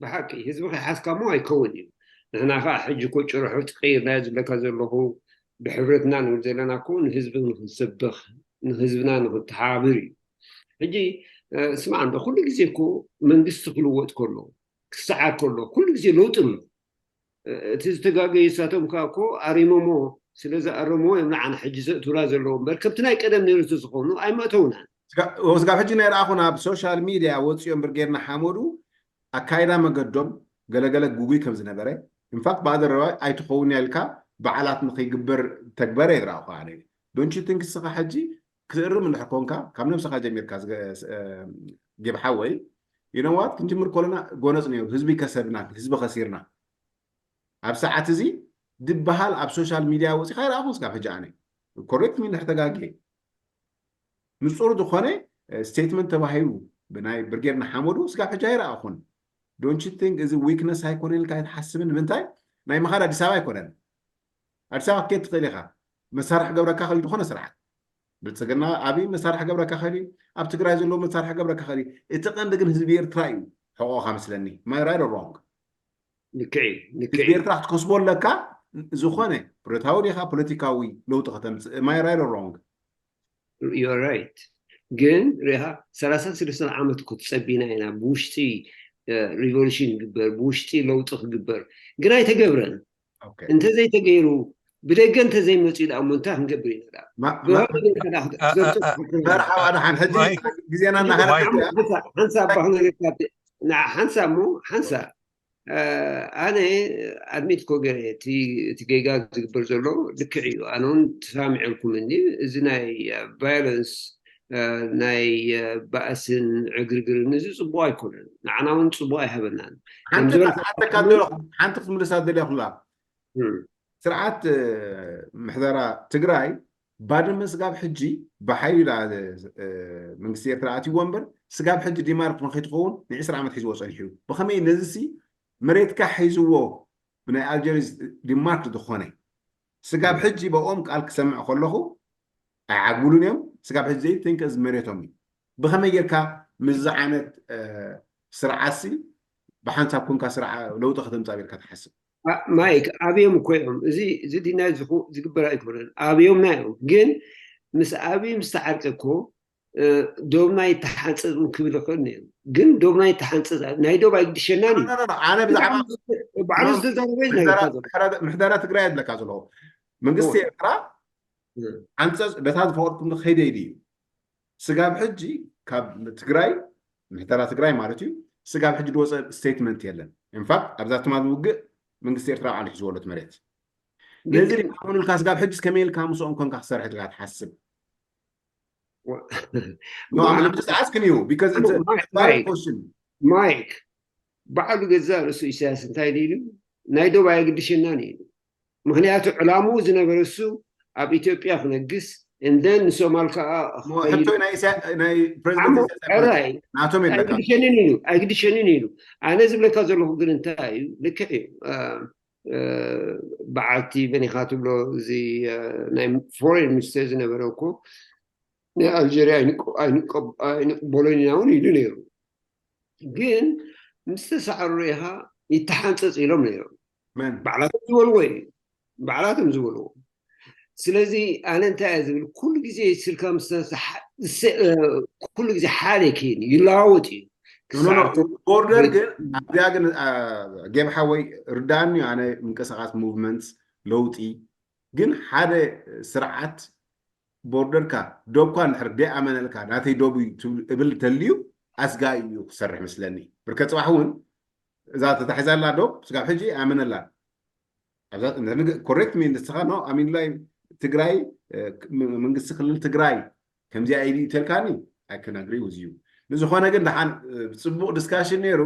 ብሓቂ ህዝቢ ከይሓዝካ እሞ ኣይከውን እዩ። ንሕና ከዓ ሕጂ እኮ ጭርሑ ትቀይርናዮ ዝብለካ ዘለኹ ብሕብረትና ንብል ዘለና እኮ ንህዝቢ ንክንስብኽ ንህዝብና ንክንተሓባብር እዩ። ሕጂ ስማዕ እንዶ ኩሉ ግዜ እኮ መንግስቲ ክልወጥ ከሎ ክሰዓር ከሎ ኩሉ ግዜ ለውጢ ኣሎ። እቲ ዝተጋገዩ እሳቶም ከዓ እኮ ኣሪሞሞ ስለ ዝኣረሞ እዮም ንዓና ሕጂ ዘእትውላ ዘለዎ እምበር ከምቲ ናይ ቀደም ነይሩ ዝኸውን ኣይመእተውናን። ስጋብ ሕጂ ናይ ረኣኹን ኣብ ሶሻል ሚድያ ወፂኦም ብርጌድና ሓመዱ ኣካይዳ መገዶም ገለገለ ጉጉይ ከም ዝነበረ ኢንፋክት ብኣደረባይ ኣይትኸውን ኢልካ በዓላት ንኸይግበር ተግበረ ይረኣኹ ኣነ ዶንት ዩ ቲንክ እስኻ ሕጂ ክትእርም እንድሕር ኮንካ ካብ ነብስኻ ጀሚርካ ጌብ ሓወይ ይነዋት ክንጅምር ከለና ጎነፅ ነይሩ ህዝቢ ከሰብና ህዝቢ ከሲርና ኣብ ሰዓት እዚ ድበሃል ኣብ ሶሻል ሚድያ ወፂኻ ይረኣኹ ስጋብ ሕጂ ኣነ ኮሬክት ሚ እንድሕር ተጋጌ ንፁር ዝኾነ ስቴትመንት ተባሂሉ ብናይ ብርጌድ ንሓመዱ ስጋብ ሕጂ ኣይረኣኹን ዶንት ዩ ቲንክ እዚ ዊክነስ ኣይኮነን ኢልካ ኣይትሓስብን ንምንታይ ናይ ምኻድ ኣዲስ ኣበባ ኣይኮነን ኣዲስ ኣበባ ክትከድ ትኽእል ኢኻ መሳርሒ ገብረካ ክእል ዝኾነ ስርዓት ብልፅግና ኣብይ መሳርሒ ገብረካ ክእል ኣብ ትግራይ ዘለዎ መሳርሒ ገብረካ ክእል እቲ ቀንዲ ግን ህዝቢ ኤርትራ እዩ ሕቆኻ መስለኒ ማይ ራይት ሮንግ ልክዕ እዩ ህዝቢ ኤርትራ ክትከስቦ ኣለካ ዝኾነ ብረታዊ ዲኻ ፖለቲካዊ ለውጢ ከተምፅእ ማይ ራይት ሮንግ ዩ ራይት ግን ሪኻ ሰላሳን ሰለስተን ዓመት እኮ ትፀቢና ኢና ብውሽጢ ሪቮሉሽን ይግበር ብውሽጢ ለውጢ ክግበር ግን ኣይተገብረን እንተዘይተገይሩ ብደገ እንተዘይመፅኡ ዳኣ እሞ እንታይ ክንገብር ኢና መርሓባ ደሓን ሕጂ ግዜና እናኸነ ሓንሳብ ባኹ ነገርካ ሓንሳብ እሞ ሓንሳብ ኣነ ኣድሚት ኮ ገረ እቲ ጌጋ ዝግበር ዘሎ ልክዕ እዩ ኣነ እውን ተሳሚዐልኩም እኒ እዚ ናይ ቫዮለንስ ናይ ባእስን ዕግርግርን እዚ ፅቡቅ ኣይኮነን ንዓና እውን ፅቡቅ ኣይሃበናን ሓንቲ ክትምልሳ ደልያ ኩላ ስርዓት ምሕደራ ትግራይ ባድመ ስጋብ ሕጂ ብሓይሊ መንግስቲ ኤርትራ ኣትይዎ እምበር ስጋብ ሕጂ ዲማርክ ንከይትኸውን ንዒስራ ዓመት ሒዝዎ ፀኒሑ እዩ ብከመይ ነዚሲ መሬትካ ሒዝዎ ብናይ ኣልጀሪስ ዲማርክ ዝኾነ ስጋብ ሕጂ ብኦም ቃል ክሰምዕ ከለኹ ኣይዓግብሉን እዮም ስጋብ ሕጂ ዘይትንከ እዚ መሬቶም እዩ ብከመይ ጌርካ ምስዚ ዓይነት ስርዓትሲ ብሓንሳብ ኮንካ ስርዓ ለውጢ ከተምፃእ ጌርካ ትሓስብ ማይክ ኣብዮም እኮ እዮም እዚ እዚ ዲና ዝግበር ኣይኮነን ኣብዮምና እዮም ግን ምስ ኣብይ ምስ ተዓርቀ እኮ ዶብና ይተሓንፀፅ ክብል ይኽእል ነይሩ ግን ዶብና ይተሓንፀፅ ናይ ዶብ ኣይግድሸናን እዩ ኣነ ብዛዕባ ባዕሉ ዝተዛረበ ምሕደራ ትግራይ ኣለካ ዘለዎ መንግስቲ ኤርትራ ሓንፀፅ በታ ዝፈቀድኩም ከይደ ኢሉ እዩ ስጋብ ሕጂ ካብ ትግራይ ምሕደራ ትግራይ ማለት እዩ ስጋብ ሕጂ ዝወፀ ስቴትመንት የለን ኢንፋክት ኣብዛ ትማል ውግእ መንግስቲ ኤርትራ ባዕሉ ሒዝዎ ኣሎ መሬት ነዚ ሪኢኹምልካ ስጋብ ሕጅስ ከመይ ኢልካ ምስኦም ኮንካ ክሰርሕ ኢልካ ትሓስብ? No, I'm just asking you because it's a valid question. ማይክ፣ ባዕሉ ገዛ ርእሱ ኢሳያስ እንታይ ኢሉ? ናይ ዶብ ኣየግድሸናን ኢሉ። ምክንያቱ ዕላምኡ ዝነበረ እሱ ኣብ ኢትዮጵያ ክነግስ፣ እንደን ንሶማል ከዓ ሕቶ ናይ ፕሬዚደንት ናቶም የለካ። ኣይግድሸንን ኢሉ ኣይግድሸንን ኢሉ። ኣነ ዝብለካ ዘለኹ ግን እንታይ እዩ፣ ልክዕ እዩ። በዓልቲ በኒኻ ትብሎ እዚ ናይ ፎሬን ሚኒስተር ዝነበረ እኮ ናይ ኣልጀርያ ኣይንቅበሎን ኢና እውን ኢሉ ነይሩ። ግን ምስ ተሳዕሩ ኢኻ ይተሓንፀፅ ኢሎም ነይሮም። ባዕላቶም ዝበልዎ እዩ፣ ባዕላቶም ዝበልዎ። ስለዚ ኣነ እንታይ እየ ዝብል፣ ኩሉ ግዜ ስልካ ምስ ኩሉ ግዜ ሓደ ይከይን ይለዋወጥ እዩ። ቦርደር ግን ኣብዚኣ ግን ጌብ ሓወይ ርዳኒ፣ ኣነ ምንቅስቃስ ሙቭመንት ለውጢ ግን ሓደ ስርዓት ቦርደርካ ዶብኳ እንድሕር ደይኣመነልካ ናተይ ዶብ እዩ እብል ተልዩ ኣስጋኢ እዩ ክሰርሕ ምስለኒ። ብርከ ፅባሕ እውን እዛ ተታሒዛላ ዶብ ስጋብ ሕጂ ኣይኣመነላን። ኮሬክት ሚ ንስኻ ኖ ኣሚንላይ ትግራይ መንግስቲ ክልል ትግራይ ከምዚኣ ኢሉ እዩ ተልካኒ። I can agree with you። ንዝኾነ ግን ደሓን ብፅቡቅ ዲስካሽን ነይሩ።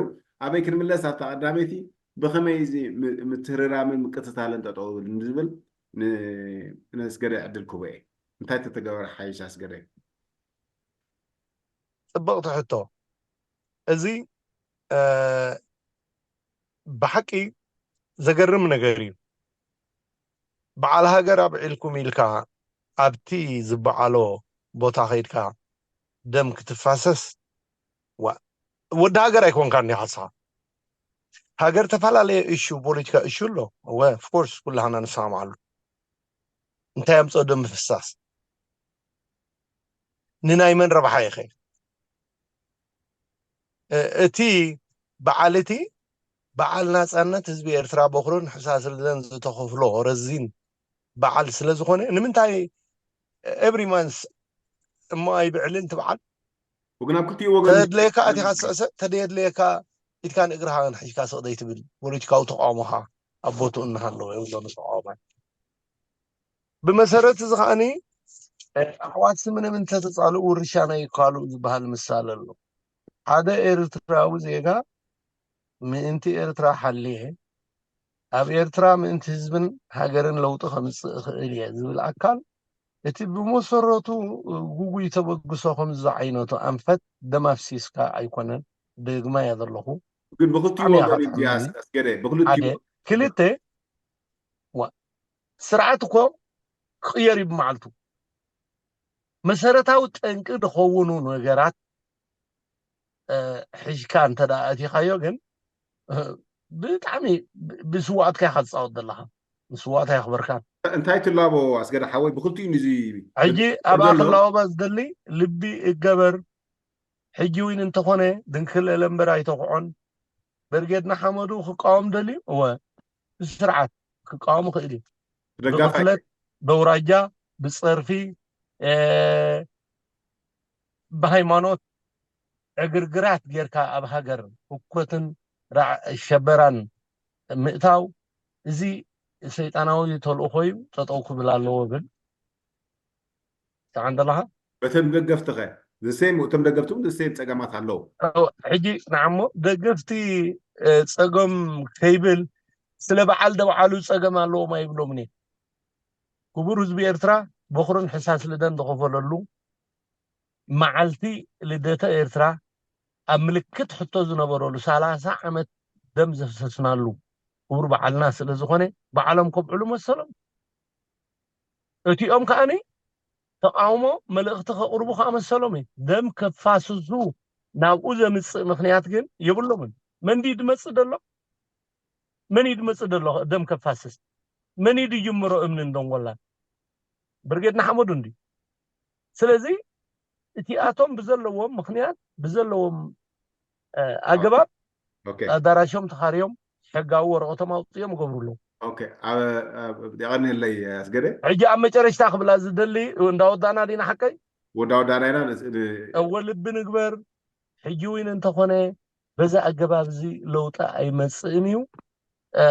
ኣበይ ክንምለስ ኣብታ ቀዳመይቲ ብኸመይ እዚ ምትህርራምን ምቅትታልን ጠጠው ብል ንዝብል ንስገደ ዕድል ክቦ እየ። እንታይ ተተገበረ ሓይሽ ኣስገደ? ፅብቕቲ ሕቶ። እዚ ብሓቂ ዘገርም ነገር እዩ። በዓል ሃገር ኣብዒልኩም ኢልካ ኣብቲ ዝበዓሎ ቦታ ከይድካ ደም ክትፋሰስ፣ ዋ፣ ወዲ ሃገር ኣይኮንካ እንዲኻ ንስኻ። ሃገር ተፈላለየ እሹ፣ ፖለቲካ እሹ ኣሎ። እወ፣ ኦፍኮርስ ኩላህና ንሰማማዓሉ። እንታይ ኣምፅኦ ደም ምፍሳስ? ንናይ መን ረብሓ ኢኸ? እቲ በዓል እቲ በዓል ናፃነት ህዝቢ ኤርትራ በኩርን ሕሳስልደን ዝተኸፍሎ ረዚን በዓል ስለ ዝኾነ ንምንታይ ኤቭሪ ማንስ እሞ ኣይብዕልን ትበዓል? ወግን ኣብ ክልቲኡ ወገን ተድለየካ ኣቲኻ ትስዕሰ፣ ተደየድለየካ ኢድካን እግርኻን ሒዝካ ስቕ ዘይትብል ፖለቲካዊ ተቃውሞኻ ኣብ ቦትኡ እናሃለወ እዮም ዘሎ ተቃዋማይ። ብመሰረት እዚ ከዓኒ ኣሕዋት ስምንም እንተተፃልኡ ውርሻ ናይ ይካልኡ ዝበሃል ምሳሌ ኣሎ። ሓደ ኤርትራዊ ዜጋ ምእንቲ ኤርትራ ሓልየ ኣብ ኤርትራ ምእንቲ ህዝብን ሃገርን ለውጢ ከምፅእ እኽእል እየ ዝብል ኣካል እቲ ብመሰረቱ ጉጉይ ተበግሶ ከምዚ ዝዓይነቱ ኣንፈት ደም ኣፍሲስካ ኣይኮነን። ደግማ እያ ዘለኹ። ግን ብክልቲኡ ኣነ ወገን ኢኻ እዩ ትኣምነኒ። ኣስገደ ብክልቲኡ ሓደ ክልተ ዋ ስርዓት እኮ ክቕየር እዩ ብመዓልቱ። መሰረታዊ ጠንቂ ዝኸውኑ ነገራት እ፣ ሒዝካ እንተ ደኣ ኣእቲኻዮ ግን እ፣ ብጣዕሚ ብ- ብስዋእትካ ኢኻ ትፃወት ዘለኻ። ንስዋእት ኣየኽበርካን። እንታይ ትላቦ ኣስገደ ሓወይ ብክልቲኡ ንዚ ሕጂ ኣብኣ ዘሎ ክላወባ ዝደሊ ልቢ እገበር። ሕጂ እውን እንተኾነ ድንክል እለ እምበር ኣይተኽዖን። ብርጌድ ንሓመዱ ክቃወም ደልዩ እወ ብስርዓት ክቃወም ይኽእል እዩ። ደጋፋይ ብቕትለት በውራጃ ብፀርፊ እ፣ ብሃይማኖት ዕግርግራት ጌርካ ኣብ ሃገር ህኮትን ራዕ- ሸበራን ምእታው እዚ ሰይጣናዊ ተልእኾ እዩ። ጠጠው ክብል ኣለዎ ብል ሰዓን ዘለኻ በተን ደገፍትኸ ዘሴም እቶም ደገፍቲ እውን ዘሴም ፀገማት ኣለዉ። ሕጂ ንዓሞ ደገፍቲ እ፣ ፀገም ከይብል ስለ በዓል ደበዓሉ ፀገም ኣለዎም ኣይብሎምን እየ። ክቡር ህዝቢ ኤርትራ በኹርን ሕሳስ ልደን ዝኸፈለሉ መዓልቲ ልደተ ኤርትራ ኣብ ምልክት ሕቶ ዝነበረሉ ሰላሳ ዓመት ደም ዘፍሰስናሉ ክቡር በዓልና ስለ ዝኾነ በዓሎም ከብዕሉ መሰሎም። እቲኦም ከዓኒ ተቃውሞ መልእኽቲ ከቕርቡ ከዓ መሰሎም እዩ። ደም ከፋስሱ ናብኡ ዘምፅእ ምኽንያት ግን የብሎምን። መን ድዩ ዝመፅእ ዘሎ? መን እዩ ዝመፅእ ዘሎ ደም ከፋስስ? መን እዩ ዝጅምሮ እምንን ደንጎላን? ብርጌድ ንሓመዱ እንድዩ። ስለዚ እቲኣቶም ብዘለዎም ምኽንያት ብዘለዎም እ፣ ኣገባብ ኦኬ ኣዳራሾም ተኻርዮም ሕጋዊ ወረቐቶም ኣውፅኦም ይገብሩ ኣለዉ። ኦኬ ኣብ- ኣብ- የቐንየለይ ኣስገደ ሕጂ ኣብ መጨረሽታ ክብላ ዝደሊ እንዳወዳእና ዲና ሓቀይ ወዳ ወዳና ኢና ን- ን- እወ ልቢ ንግበር። ሕጂ እውን እንተኾነ በዚ ኣገባብ እዚ ለውጢ ኣይመፅእን እዩ። እ፣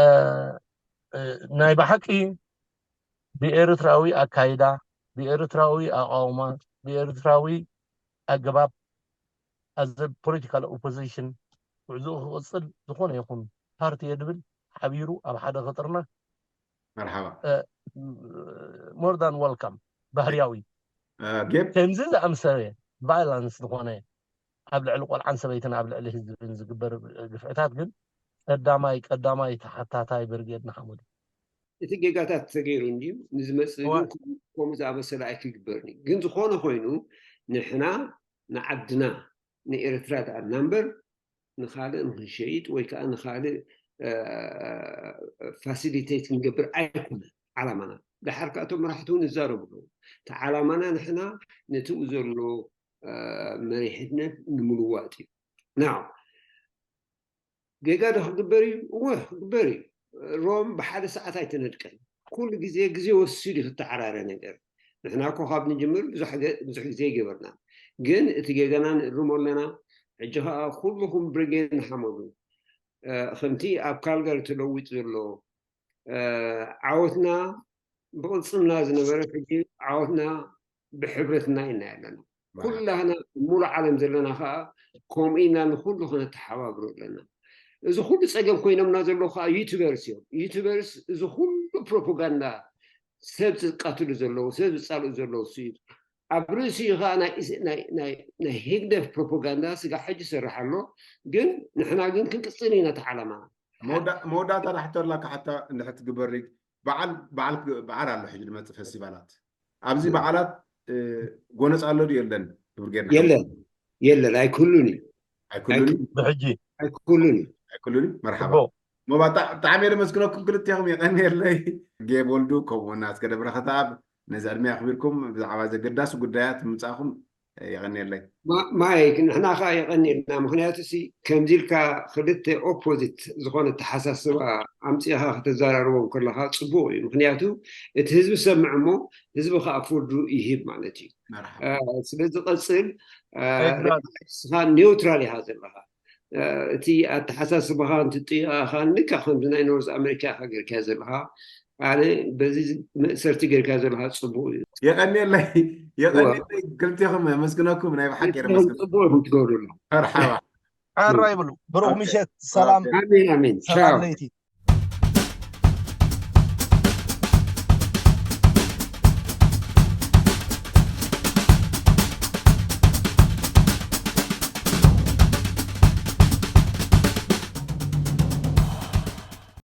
እ፣ ናይ ብሓቂ ብኤርትራዊ ኣካይዳ፣ ብኤርትራዊ ኣቃውማ፣ ብኤርትራዊ ኣገባብ፣ as a political opposition፣ ጉዕዞኡ ክቕጽል ዝኾነ ይኹን ፓርቲ እየ ድብል ሓቢሩ ኣብ ሓደ ክጥርና መርሓባ more than welcome። ባህርያዊ ጌብ ከምዚ ዝኣምሰለ violence ዝኾነ ኣብ ልዕሊ ቆልዓን ሰበይትን ኣብ ልዕሊ ህዝብን ዝግበር ግፍዕታት ግን ቀዳማይ ቀዳማይ ተሓታታይ ብርጌድ ንሓመዱ። እቲ ጌጋታት ተገይሩ እንድዩ ንዝመፅእ እዋ- ግን ከምኡ ዝኣመሰለ ኣይክግበርን እዩ። ግን ዝኾነ ኮይኑ ንሕና ንዓድና ንኤርትራ ደኣ እምበር ንኻልእ ንክንሸይጥ ወይ ከዓ ንኻልእ ፋሲሊቴት ክንገብር ኣይኮነ ዓላማና። ደሓር ከዓ እቶም መራሕቲ እውን ይዛረቡ ኣለዉ። እቲ ዓላማና ንሕና ነቲኡ ዘሎ መሪሕነት ንምልዋጥ እዩ። ናው ጌጋ ዶ ክግበር እዩ? እወ ክግበር እዩ። ሮም ብሓደ ሰዓት ኣይተነድቀን። ኩሉ ግዜ ግዜ ወሲዱ እዩ ክተዓራረ ነገር። ንሕና እኮ ካብ ንጅምር ብዙሕ ግዜ ይገበርና፣ ግን እቲ ጌጋና ንእርሞ ኣለና። ሕጂ ከዓ ኩልኹም ብርጌድ ንሓመዱ ከምቲ ኣብ ካልጋሪ ተለዊጡ ዘሎ ዓወትና ብቕልፅምና ዝነበረ ሕጂ ዓወትና ብሕብረትና ኢና ኣለና። ኩላህና ሙሉ ዓለም ዘለና ከዓ ከምኡ ኢና ንኩሉ ክነተሓባብሮ ኣለና። እዚ ኩሉ ፀገም ኮይኖምና ዘለዉ ከዓ ዩቱበርስ እዮም። ዩቱበርስ እዚ ኩሉ ፕሮፓጋንዳ ሰብ ዝቃትሉ ዘለዉ ሰብ ዝፃልኡ ዘለዉ ስዩ ኣብ ርእሲኡ ከዓ ናይ ህግደፍ ፕሮፓጋንዳ ስጋ ሕጂ ይሰርሕ ኣሎ። ግን ንሕና ግን ክንቅፅል ኢና እቲ ዓላማ። መወዳእታ ዳሕተላ ካሓታ እንድሕር ትግበሪ በዓል በዓል በዓል ኣሎ ሕጂ ዝመፅእ ፈስቲቫላት ኣብዚ በዓላት ጎነፅ ኣሎ ድዩ የለን? ክብርጌር የለን የለን ኣይክህሉን እዩ። ኣይክሉን ብሕጂ ኣይክህሉን እዩ። ኣይክሉን መርሓባ ሞባ ብጣዕሚ የመስግነኩም ክልቴኹም የቀንየለይ። ጌብ ወልዱ ከምኡውን ኣስገደ ብረኸተኣብ ነዚ ዕድመ ኣኽቢርኩም ብዛዕባ ዘገዳሲ ጉዳያት ምምፃእኹም የቐንየለይ። ማይክ ንሕና ከዓ የቐንየልና። ምክንያቱ ሲ ከምዚ ኢልካ ክልተ ኦፖዚት ዝኾነ ተሓሳስባ ኣምፂእኻ ከተዘራርቦም ከለካ ፅቡቅ እዩ። ምክንያቱ እቲ ህዝቢ ሰምዕ እሞ ህዝቢ ከዓ ፍርዱ ይህብ ማለት እዩ። ስለዚ ቀፅል ስኻ ኔውትራል ኢኻ ዘለካ። እቲ ኣተሓሳስባኻ እንትጥይቃኻ ልካ ከምዚ ናይ ኖርዝ ኣሜሪካ ኢኻ ገርካዮ ዘለኻ። ኣነ በዚ መእሰርቲ ገርካ ዘለኻ ፅቡቅ እዩ። የቀንየለይ የቀንየለይ ክልቴኹም የመስግነኩም ናይ ብሓቂ የመስግን ፅቡቅ ኢኹም ትገብሩ ኣለኹም። መርሓባ ሓራ ይብሉ ብሩክ ምሸት ሰላም ኣሜን ኣሜን ቻው ሰላም ለይቲ